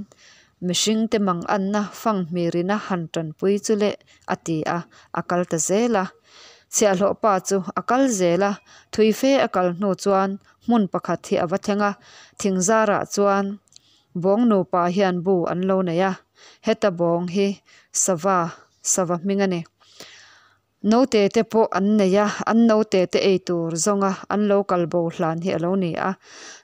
Mihringte mang anna fanghmirina han tanpui chu le, a ti a, a kal ta zel a. Chhiahhlawh pa chu a kal zel a, thui fe a kal hnu chuan hmun pakhat hi a va thleng a, thing zarah chuan bawng nupa hian bu an lo nei a, heta bawng hi sava, sava hming a ni. Note te pawh an nei a, an note te ei tur zawnga an lo kal bo hlan hi a lo ni a.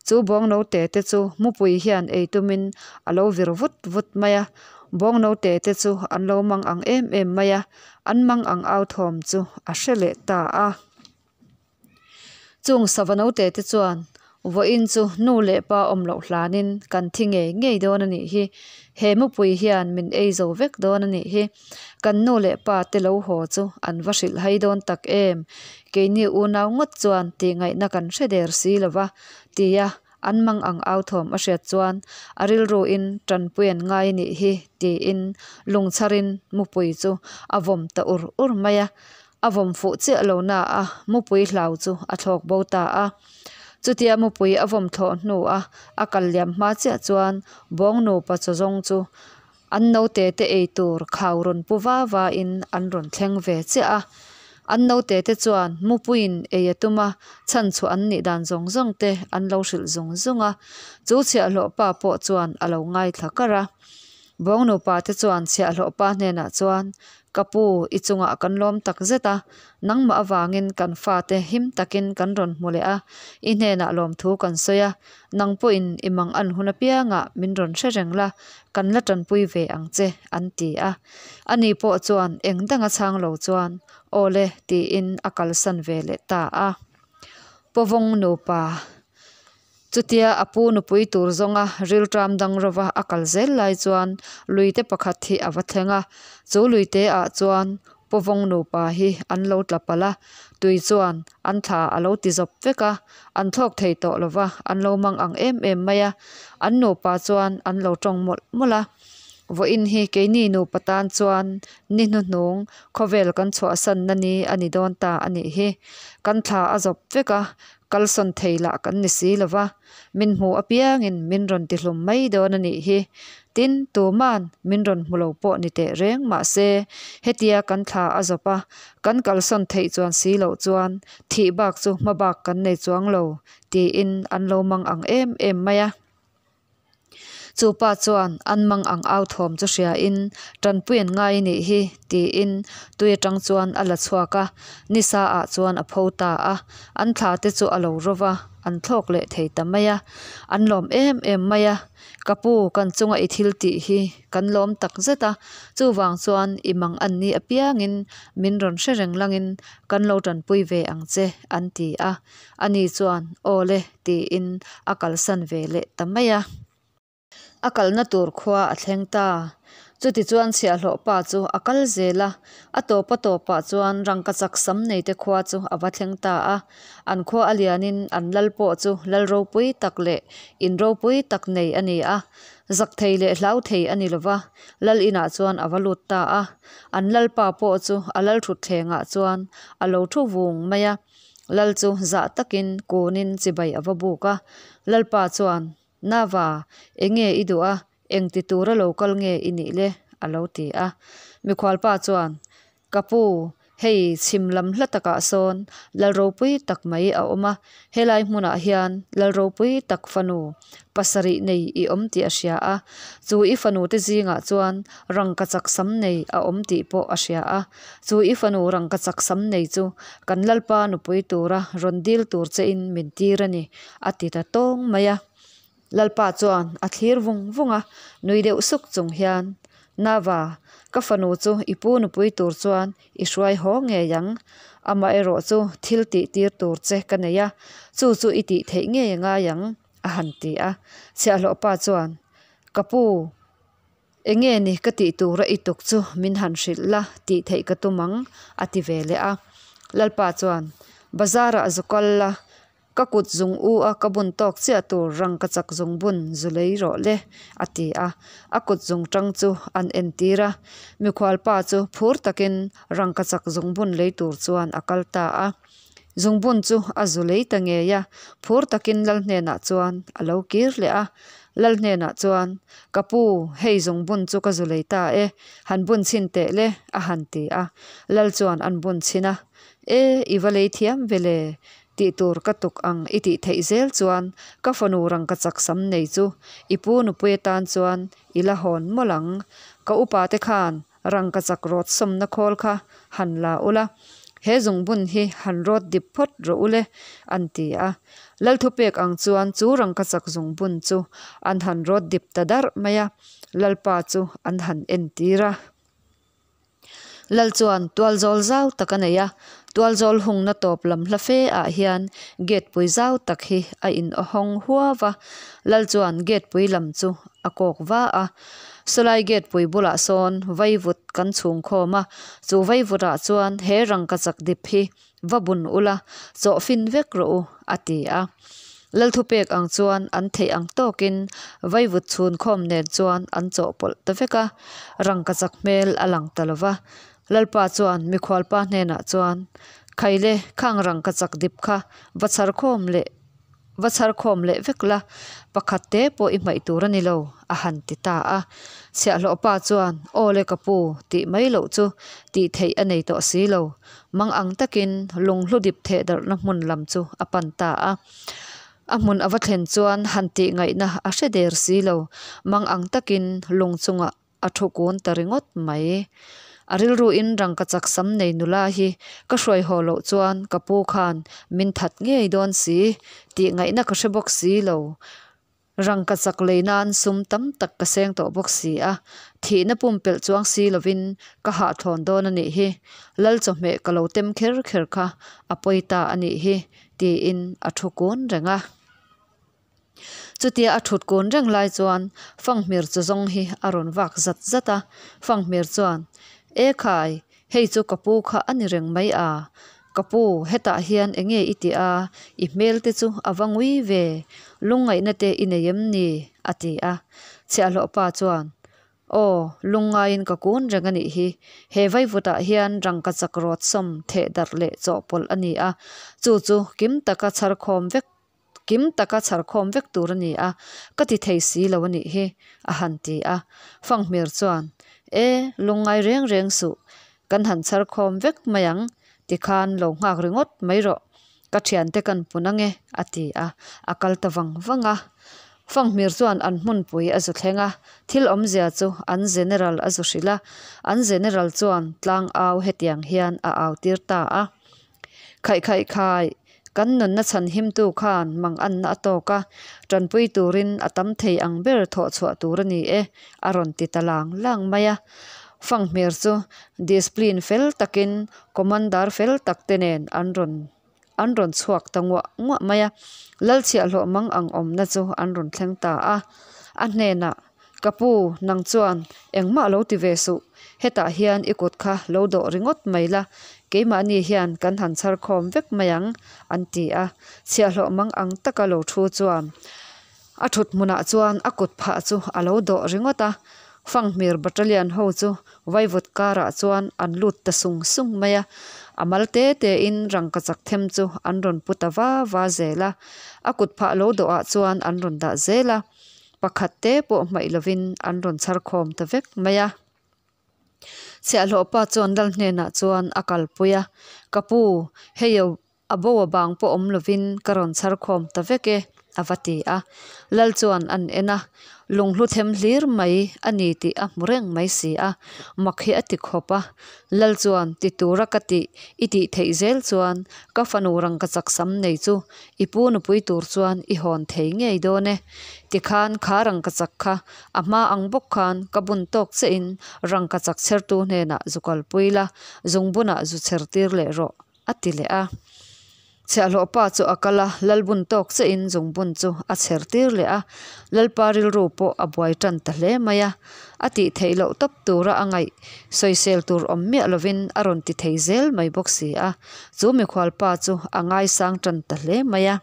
Chu bawng note te chu mupui hian ei tumin a lo vir vut vut mai a. Bawng note te chu an lo mang ang em em mai a, an mang ang au thawm chu a hre leh ta a. Chung sava note te chuan vawiin chu nu leh pa awm loh hlanin kan thi ngei ngei dawn a nih hi, he mupui hian min ei zo vek dawn a nih hi, kan nu leh pa te lo haw chu an va hrilh hai dawn tak em, keini unau ngawt chuan tihngaihna kan hre der si lo va, tia an mang ang au thawm a hriat chuan a rilruin tanpui an ngai a nih hi tiin lungchharin mupui chu a vawm ta ur ur mai a. A vawm fuh chiah lo na a, mupui hlau chu a thlawk bo ta a. Chutia mupui a vawm thlawh hnu a a kal liam hma chiah chuan bawng nupa chaw zawng chu an naute te ei tur khau rawn pu va va in an rawn thleng ve chiah a. An naute te chuan mupuiin ei a tum a, chhan chhuah an nih dan zawng zawng te an lo hrilh zung zung a. Chu chhiahhlawh pa pawh chuan a lo ngaithla kar a. Bawng nupa te chuan chhiahhlawh pa hnenah chuan Ka pu, i chungah kan lawm tak zet a, nangmah avangin kan fate him takin kan rawn hmu leh a, i hnenah lawmthu kan sawi a, nang pawhin i mang an hun apiangah min rawn hre reng la, kan la tanpui ve ang che, an ti a. Ani pawh chuan eng danga chhang lo chuan, Aw le, tiin a kalsan ve leh ta a. Pawvawng nupa. Chutia a pu nupui tur zawnga rilṭam dang rova a kal zel lai chuan luite pakhat hi a va thleng a, chu luite ah chuan pawvawng nupa hi an lo tla palh a, tui chuan an thla a lo ti zawp vek a, an thlawk thei tawh lova an lo mang ang em em mai a, an nupa chuan an lo tawng mawlh mawlh a. Vawiin hi keini nupa tan chuan ni hnuhnung khawvel kan chhuahsanna ni a ni dawn ta a nih hi. Kan thla a zawp vek a, kalsawn thei lah kan ni si lo va, min hmu apiangin min rawn tihlum mai dawn a nih hi. Tin, tuman min rawn hmu lo pawh ni teh reng mah se, hetia kan thla a zawp a, kan kalsawn theih chuan si loh chuan thih bak chu hma bak kan nei chuang lo, tiin an lo mang ang em em mai a. Chu pa chuan an mang ang au thawm chu hriain, Tanpui an ngai nih hi, tiin tui atang chuan a la chhuak a, nisa ah chuan a pho ta a. An thla te chu a lo ro va, an thlawk leh thei ta mai a. An lawm em em mai a, Ka pu, kan chunga i thil tih hi kan lawm tak zet a, chuvang chuan i mang an ni apiangin min rawn hre reng langin kan lo tanpui ve ang che, an ti a. Ani chuan, Aw le, tiin a kalsan ve leh ta mai a. A kalna tur khua a thleng ta. Chutichuan chhiahhlawh pa chu a kal zel a, a tawp a tawpah chuan rangkachak sam neite khua chu a va thleng ta a. An khua a lianin an lal pawh chu lal ropui tak leh in ropui tak nei a ni a. Zak thei leh hlau thei a ni lo va, lal inah chuan a va lut ta a. An lalpa pawh chu a lal thutthlengah chuan a lo thu vung mai a. Lal chu zah takin kunin chibai a va buk a. Lalpa chuan, Nava, enge i duh a, eng ti tura lo kal nge i nih le? a lo ti a. Mikhualpa chuan, Ka pu, hei chhim lam hla takah sawn lal ropui tak mai a awm a, helai hmunah hian lal ropui tak fanu pasarih nei i awm tih a hria a, chu i fanu te zingah chuan rangkachak sam nei a awm tih pawh a hria a, chu i fanu rangkachak sam nei chu kan Lalpa nupui tura rawn dil tur chein min tir a ni, a ti ta tawng mai a. Lalpa chuan a thlir vung vung a, nui deuh suk chung hian, Nava, ka fanu chu i pu nupui tur chuan i hruai haw ngei ang. Amaherawh chu thil tih tir tur che ka nei a, chu chu i tih theih ngei a ngai ang, a han ti a. Chhiahhlawh pa chuan, Ka pu, enge ni ka tih tura i tuk chu min han hrilh la, tih theih ka tum ang, a ti ve leh a. Lalpa chuan, Bazarah zu kal la, Ka kut zung u a ka bun tawk chiah tur rangkachak zung bun zu lei rawh le, a ti a. A kut zung tang chu an entir a. Mikhual pa chu phur takin rangkachak zung bun lei tur chuan a kal ta a. Zung bun chu a zu lei ta ngei a, phur takin lal hnenah chuan a lo kir leh a. Lal hnenah chuan, Ka pu, hei zung bun chu ka zu lei ta e, han bun chhin teh le, a han ti a. Lal chuan an bun chhin a. E, i va lei thiam ve le, Tih tur ka tuk ang i tih theih zel chuan ka fanu rangkachak sam nei chu i pu nupui atan chuan i la hawn mawlh ang. Ka upa te khan rangkachak rawt sawmna khawl kha han la ula, he zungbun hi han rawt dip phawt rawh ule an ti a. Lalthupek ang chuan chu rangkachak zungbun chu an han rawt dip ta darh mai a, Lalpa chu an han entir a. Lal chuan tualzawl zau tak a nei a, tualzawl hungna tawp lam hla fe ah hian gate pui zau tak hi a in hawng huau a, Lal chuan gate pui lam chu a kawk va a, sawlai gate pui bulah sawn vaivut kan chhung khawm a, chu vaivut ah chuan he rangkachak dip hi va bun ula chawh fin vek rawh u a ti a. Lal thupek ang chuan an theih ang tawkin vaivut chhun khawm nen chuan an chawhpawlh ta vek a, rangkachak hmel a lang ta lo va. Lalpa chuan mikhualpa hnenah chuan, Khaile, khang rangkachak dip kha va chhar khawm leh Va chhar khawm leh vek la, pakhat te pawh i hmaih tur a ni lo, a han ti ta a. Chhiahhlawh pa chuan, Aw le ka pu, tih mai loh chu tih theih a nei tawh si lo. Mang ang takin lunghlu dip theh darhna hmun lam chu a pan ta a. A hmun a va thlen chuan han tih ngaihna a hre der si lo. Mang ang takin lung chungah A thu kun ta ringawt mai. A rilruin rangkachak sam nei nula hi ka hruai haw loh chuan ka pu khan min that ngei dawn si tih ngaihna ka hre bawk si lo. Rangkachak lei nan sum tam tak ka seng tawh bawk si a, thihna pumpelh chuang si lovin ka hahthlawn dawn a nih hi. Lal chawhmeh ka lo tem kher kher kha a pawi ta a nih hi tiin a thu kun reng a. Chutia a thut kun reng lai chuan Fanghmir chu zawng hi a rawn vak zat zat a, Fanghmir chuan, E khai, hei chu ka pu kha a ni reng mai a, ka pu hetah hian enge i tih a, i hmel te chu a va ngui ve, lungngaihna te i nei em ni? a ti a. Chhiahhlawh pa chuan. Aw, lungngaiin ka kun reng a nih hi. He vaivutah hian rangkachak rawt sawm theh darh leh chawhpawlh a ni a, chu chu kim taka chhar khawm vek kim taka chhar khawm vek tur a ni a, ka ti thei si lo a nih hi, a han ti a. Fanghmir chuan, E, lungngai reng reng suh, kan han chhar khawm vek mai ang, tikhan lo nghak ringawt mai rawh. Ka thiante kan pun ange, a ti a, a kal ta vang vang a. Fanghmir chuan an hmunpui a zu thleng a, thil awmzia chu an General a zu hrilh a, an General chuan tlang au hetiang hian a au tir ta a. Khaih khaih khai, kan nunna chhan himtu khan mang anna a tawk a, tanpui turin a tam thei ang ber thawh chhuah tur a ni e, a rawn ti ta lang lang mai a. Fanghmir chu discipline fel takin Commander fel tak te nen an rawn an rawn chhuak ta nguah nguah mai a, Lalchhiahhlawh mang ang awmna chu an rawn thleng ta a. A hnenah, Ka pu, nang chuan engmah lo ti ve suh, hetah hian i kut kha lo dawh ringawt mai la, keimahni hian kan han chhar khawm vek mai ang, an ti a. Chhiahhlawh mang ang taka lo thu chuan A thut hmunah chuan a kut phah chu a lo dawh ringawt a, Fanghmir battalion ho chu vaivut karah chuan an lut ta sung sung mai a, a mal te te in rangkachak them chu an rawn pu ta va va zel a, a kut phah lo dawhah chuan an rawn dah zel a, pakhat te pawh hmaih lovin an rawn chhar khawm ta vek mai a. Chhiahhlawh pa chuan lal hnenah chuan a kalpui a, Ka pu, hei A bo a bang pawh awm lovin ka rawn chhar khawm ta vek e, a va ti a. Lal chuan an en a, lunghlu them hlir mai a ni tih a hmu reng mai si a, mak hi a ti khawp a. Lal chuan ti tura ka tih i tih theih zel chuan ka fanu rangkachak sam nei chu i pu nupui tur chuan i hawn thei ngei dawn e. Tikhan kha rangkachak kha a hma ang bawk khan ka bun tawk che in rangkachak chhertu hnenah zu kalpui la, zungbunah zu chher tir leh rawh. A ti leh a. Chhiahhlawh pa chu a kal a, Lalbun tawk chiahin zungbun chu a chher tir leh a. Lalpa rilru pawh a buai tan ta hle mai a. A tih theih loh tawp tura a ngaih sawisel tur awm miah lovin a rawn ti thei zel mai bawk si a. Chu mikhual pa chu a ngaisang tan ta hle mai a.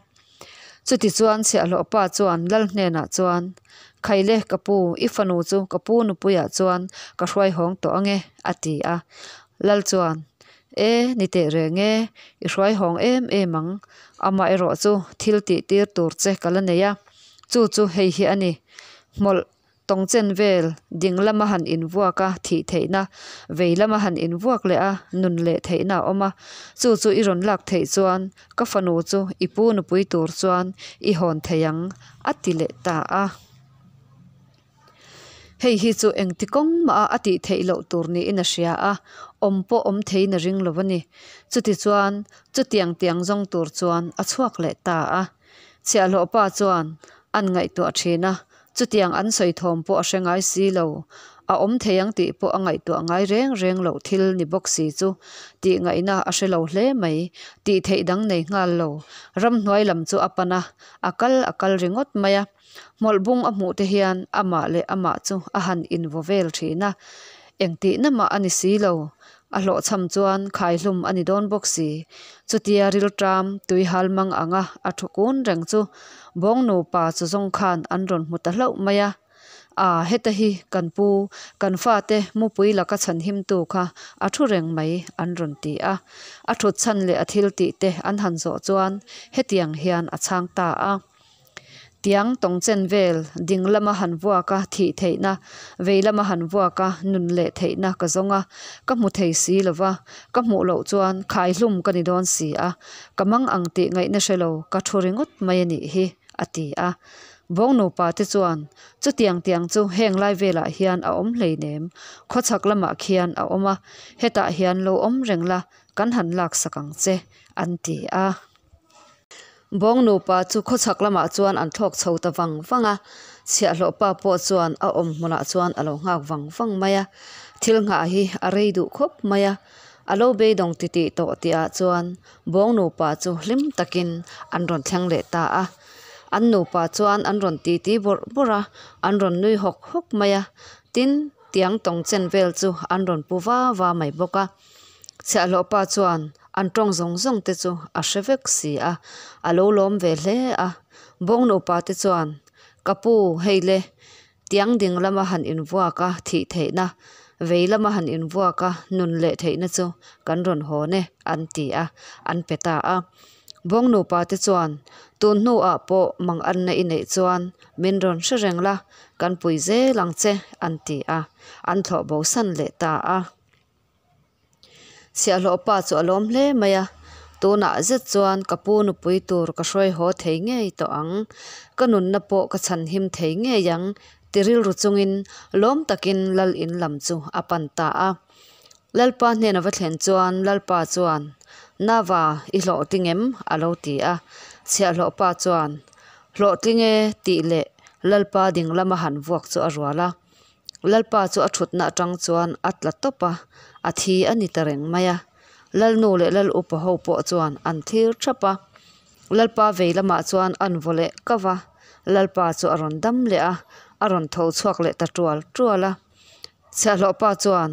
Chutichuan chhiahhlawh pa chuan Lal hnenah chuan, Khaile ka pu, i fanu chu ka pu nupuiah chuan ka hruai hawng tawh ange, a ti a. Lal chuan, E, ni teh reng e, i hruai hawng em em ang. Amaherawh chu thil tih tir tur che ka la nei a, chu chu hei hi a ni. Hmawlh tawng chen vel ding lama han invuak a thih theihna, vei lama han invuak leh a nun leh theihna a awm a, chu chu i rawn lak theih chuan ka fanu chu i pu nupui tur chuan i hawn thei ang, a ti leh ta a. Hei hi chu engti kawng mah a a tih theih loh tur niin a hria a, awm pawh awm theiin a ring lo a ni. Chutichuan, chutiang tiang zawng tur chuan a chhuak leh ta a. Chhiahhlawh pa chuan an ngaihtuah thin a, chutiang an sawi thawm pawh a hre ngai si lo. A awm thei ang tih pawh a ngaihtuah ngai reng reng loh thil ni bawk si chu tih ngaihna a hre lo hle mai. Tih theih dang nei nghal lo. Ramhnuai lam chu a pan a, a kal a kal ringawt mai a. Hmawlh bung a hmuh te hian amah leh amah chu a han invaw vel thin a, engtihna mah a ni si lo. A hlawhchham chuan khaihlum a ni dawn bawk si. Chutia rilṭam tui hal mang anga a thu kun reng chu bawng nupa chu zawng khan an rawn hmu ta hlauh mai a. A, heta hi kan pu, kan fate mupui laka chhanhimtu kha a thu reng mai an rawn ti a. A thut chhan leh a thil tih te an han zawh chuan hetiang hian a chhang ta a. Tiang tawng chen vel ding lama han vuak a thih theihna, vei lama han vuak a nun leh theihna ka zawng a, ka hmu thei si lo va, ka hmuh loh chuan khaihlum ka ni dawn si a, ka mang ang tih ngaihna hre lo ka thu ringawt mai a nih hi, a ti a. Bawng nupa te chuan, Chutiang tiang chu heng lai velah hian a awm hleinem, khawchhak lamah khian a awm a, hetah hian lo awm reng la, kan han laksak ang che, an ti a. Bawng nupa chu khawchhak lamah chuan an thlawk chho ta vang vang a, chhiahhlawh pa pawh chuan a awm hmunah chuan a lo nghak vang vang mai a. Thil nghah hi a rei duh khawp mai a, a lo beidawng titih tawh tihah chuan bawng nupa chu hlim takin an rawn thleng leh ta a. An nupa chuan an rawn titi bawrh bawrh a, an rawn nui hawk hawk mai a, tin, tiang tawng chen vel chu an rawn pu va va mai bawk a. Chhiahhlawh pa chuan an tawng zawng zawng te chu a hre vek si a, a lo lawm ve hle a. Bawng nupa te chuan, Ka pu, hei le, Tiang ding lama han invuak a thih theihna, vei lama han invuak a nun leh theihna chu kan rawn hawn e, an ti a, an pe ta a. Bawng nupa te chuan, Tun hnuah pawh mang anna i neih chuan min rawn hre reng la, kan pui zel ang che, an ti a, an thlawh bo san leh ta a. Chhiahhlawh pa chu a lawm hle mai a, Tunah zet chuan ka pu nupui tur ka hruai haw thei ngei tawh ang, ka nunna pawh ka chhanhim thei ngei ang ti rilru chungin lawm takin lal in lam chu a pan ta a. Lalpa hnena va thlen chuan Lalpa chuan, Nava, i hlawhtling em? a lo ti a. Chhiahhlawh pa chuan, Hlawhtling e tih leh Lalpa ding lama han vuak chu a rual a. Lalpa chu a thutna atang chuan a tla tawp a, a thi a ni ta reng mai a. Lalnu leh Lal upa ho pawh chuan an thlir thap a. Lalpa vei lamah chuan an vaw leh kau a, Lalpa chu a rawn dam leh a, a rawn tho chhuak leh ta tual tual a. Chhiahhlawh pa chuan,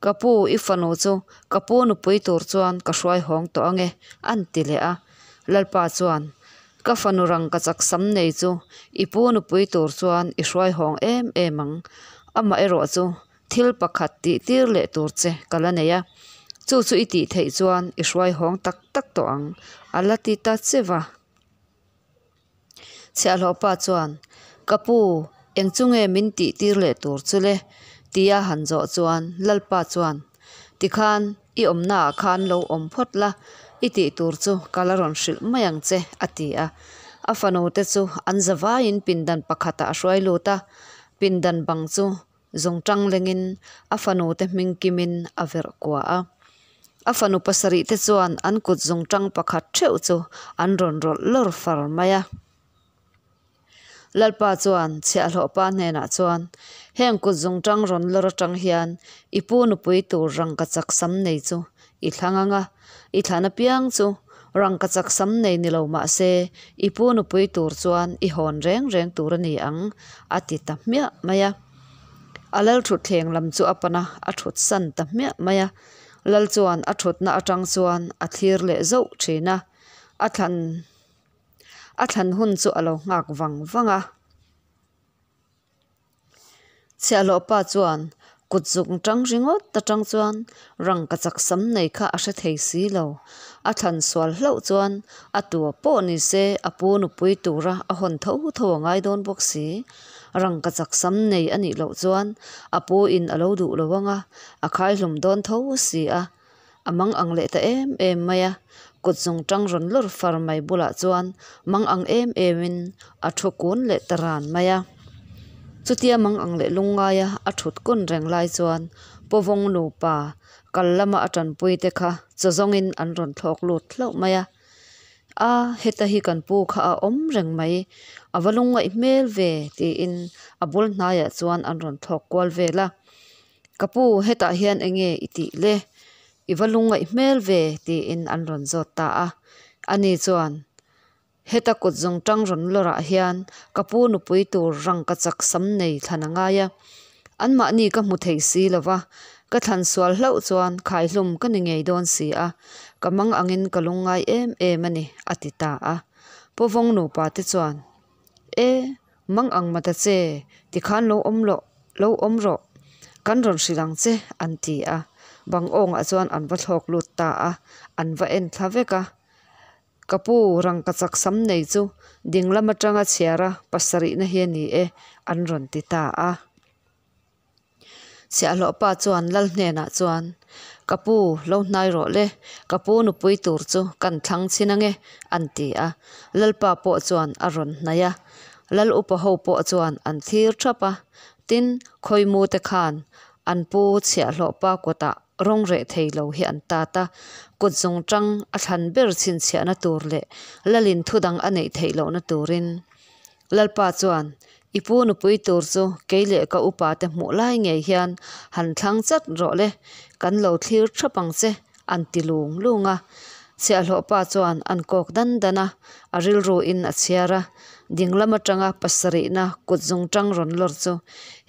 Ka pu, i fanu chu ka pu nupui tur chuan ka hruai hawng tawh ange, an ti leh a. Lalpa chuan, Ka fanu rangkachak sam nei chu i pu nupui tur chuan i hruai hawng em em ang. Amaherawh chu thil pakhat tih tir leh tur che ka la nei a, chu chu i tih theih chuan i hruai hawng tak tak tawh ang, a la ti ta che va. Chhiahhlawh pa chuan, Ka pu, eng chu nge min tih tir leh tur chu le? tia han zawh chuan Lalpa chuan, Tikhan i awmnaah khan lo awm phawt la, i tih tur chu ka la rawn hrilh mai ang che, a ti a. A fanu te chu an za vaiin pindan pakhatah a hruai lut a, pindan bang chu Zungtang lengin a fanu te hming kimin a verh kua a. A fanu pasarih te chuan an kut zungtang pakhat theuh chu an rawn rawlh lawr far mai a. Lalpa chuan chhiahhlawh pa hnenah chuan, Heng kut zungtang rawn lawr atang hian i pu nupui tur rangkachak sam nei chu i thlang ang a, i thlan apiang chu rangkachak sam nei ni lo mah se i pu nupui tur chuan i hawn reng reng tur a ni ang, a ti ta hmiah mai a. A lal thutthleng lam chu a pan a, a thut san ta hmiah mai a. Lal chuan a thutna atang chuan a thlir leh zauh thin a, a thlan a thlan hun chu a lo nghak vang vang a. Chhiahhlawh pa chuan kut zuk tang ringawt atang chuan rangkachak sam nei kha a hre thei si lo. A thlan sual hlauh chuan a tua pawh ni se a pu nupui tura a hawn tho tho a ngai dawn bawk si. Rangkachak sam nei a nih loh chuan a pu in a lo duh lo ang a, a khaihlum dawn tho si a. A mang ang leh ta em em mai a, kut zung tang rawn lawr far mai bulah chuan mang ang em em in a thu kun leh ta ran mai a. Chutia mang ang leh lungngaia a thut kun reng lai chuan Pawvawng nupa kal lama a tanpui te kha chaw zawngin an rawn thlawk lut hlauh mai a. A, heta hi kan pu kha a awm reng mai, a va lungngaih hmel ve tiin a bul hnaiah chuan an rawn thlawk kual vel a. Ka pu, hetah hian eng nge i tih le? I va lungngaih hmel ve tiin an rawn zawt ta a. Ani chuan, Heta kut zawng tang rawn lawrah hian ka pu nupui tur rangkachak sam nei thlan a ngai a. Anmahni ka hmu thei si lo va, ka thlan sual hlauh chuan khaihlum ka ni ngei dawn si a, ka mang angin ka lungngai em em a ni, a ti ta a. Pawvawng nupa te chuan, E, mang ang mata che, tikhan lo awm loh, lo awm rawh, kan rawn hrilh ang che, an ti a. Bang awngah chuan an va thlawk lut ta a, an va en thla vek a. Ka pu, rangkachak sam nei chu ding lam atanga chhiara pasarihna hi a ni e, an rawn ti ta a. Chhiahhlawh pa chuan lal hnenah chuan, Ka pu, lo hnai rawh le, ka pu nupui tur chu kan thlang chhin ange, an ti a. Lalpa pawh chuan a rawn hnaih a. Lal upa ho pawh chuan an thlir thap a. Tin, khawimu te khan an pu chhiahhlawh pa kutah rawng reh thei lo hi an tat a, kut zung tang a thlan ber chhinchhiahna tur leh lalin thudang a neih theih lohna turin. Lalpa chuan, I pu nupui tur chu kei leh ka upa te hmuh lai ngei hian han thlang chat rawh le, kan lo thlir thap ang che, an ti lung lung a. Chhiahhlawh pa chuan an kawk dan dan a, a rilru in a chhiar a, dinglam atanga pasarihna kut zung tang rawn lawr chu,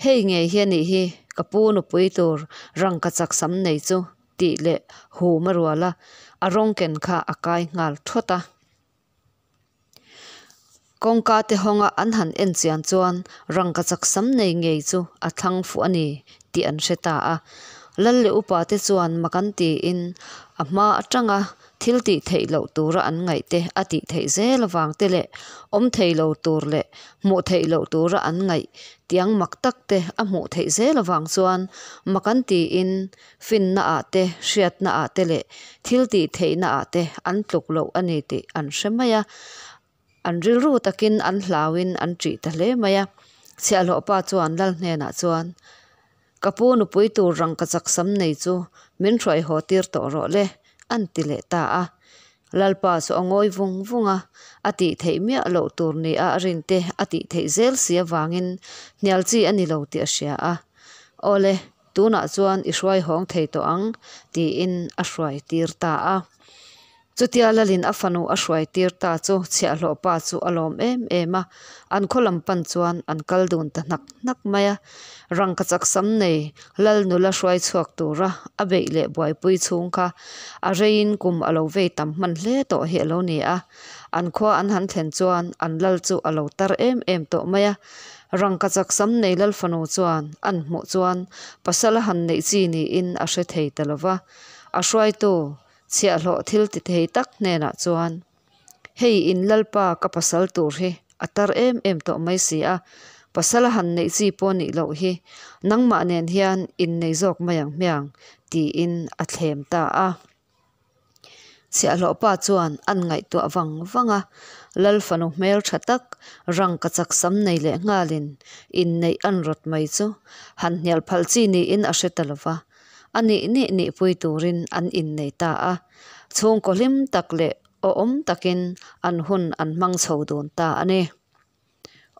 Hei ngei hi a nih hi, ka pu nupui tur rangkachak sam nei chu, tih leh hum a rual a, a rawng ken kha a kai nghal thawt a. Kawngka te hawnga an han en chian chuan rangkachak sam nei ngei chu a thlang fuh a ni tih an hre ta a. Lal leh upa te chuan mak an tiin a hma atanga thil tih theih loh tura an ngaih te a tih theih zel avang te leh awm thei lo tur leh hmuh theih loh tura an ngaih tiang mak tak te a hmuh theih zel avang chuan mak an tiin finna ah te hriatna ah te leh thil tih theihna ah te an tluk loh a ni tih an hre mai a. An rilru takin an hlauin an ṭih ta hle mai a. Chhiahhlawh pa chuan lal hnenah chuan, Ka pu nupui tur rangkachak sam nei chu min hruai haw tir tawh rawh le, an ti leh ta a. Lalpa chu a ngawi vung vung a, a tih theih miah loh tur nia a rinte a tih theih zel si avangin hnial chi a ni lo tih a hria a. Awle, tunah chuan i hruai hawng thei tawh ang, tiin a hruai tir ta a. Chutia Lalin a fanu a hruai tir ta chu chhiahhlawh pa chu a lawm em em a, an khaw lam pan chuan an kal dun ta hnak hnak mai a. Rangkachak sam nei Lal nula hruai chhuak tura a beih leh buaipui chhung kha a reiin kum a lo vei tam hman hle tawh hi a lo ni a. An khua an han thlen chuan an lal chu a lo tar em em tawh mai a. Rangkachak sam nei Lal fanu chuan an hmuh chuan pasal a han neih chi niin a hre thei ta lo va, a hruaitu Chhiahhlawh thil ti thei tak hnenah chuan, Hei in Lalpa ka pasal tur hi a tar em em tawh mai si a, pasal a han neih chi pawh nih loh hi nangmah nen hian innei zawk mai ang hmiang, tiin a thlem ta a. Chhiahhlawh pa chuan an ngaihtuah vang vang a, Lal fanu hmel tha tak, rangkachak sam nei leh nghalin inneih an rawt mai chu han hnial phal chi niin a hre ta lo va. A nih nih nihpui turin an innei ta a, chhungkaw hlim tak leh awhawm takin an hun an hmang chho dun ta a ni.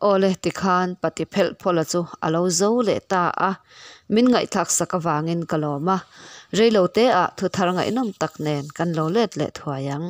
Awle tikhan pati phelh phawla chu a lo zo leh ta a, min ngaihthlak sak avangin ka lawm a, reilote ah thuthar ngaihnawm tak nen kan lo let leh thuai ang.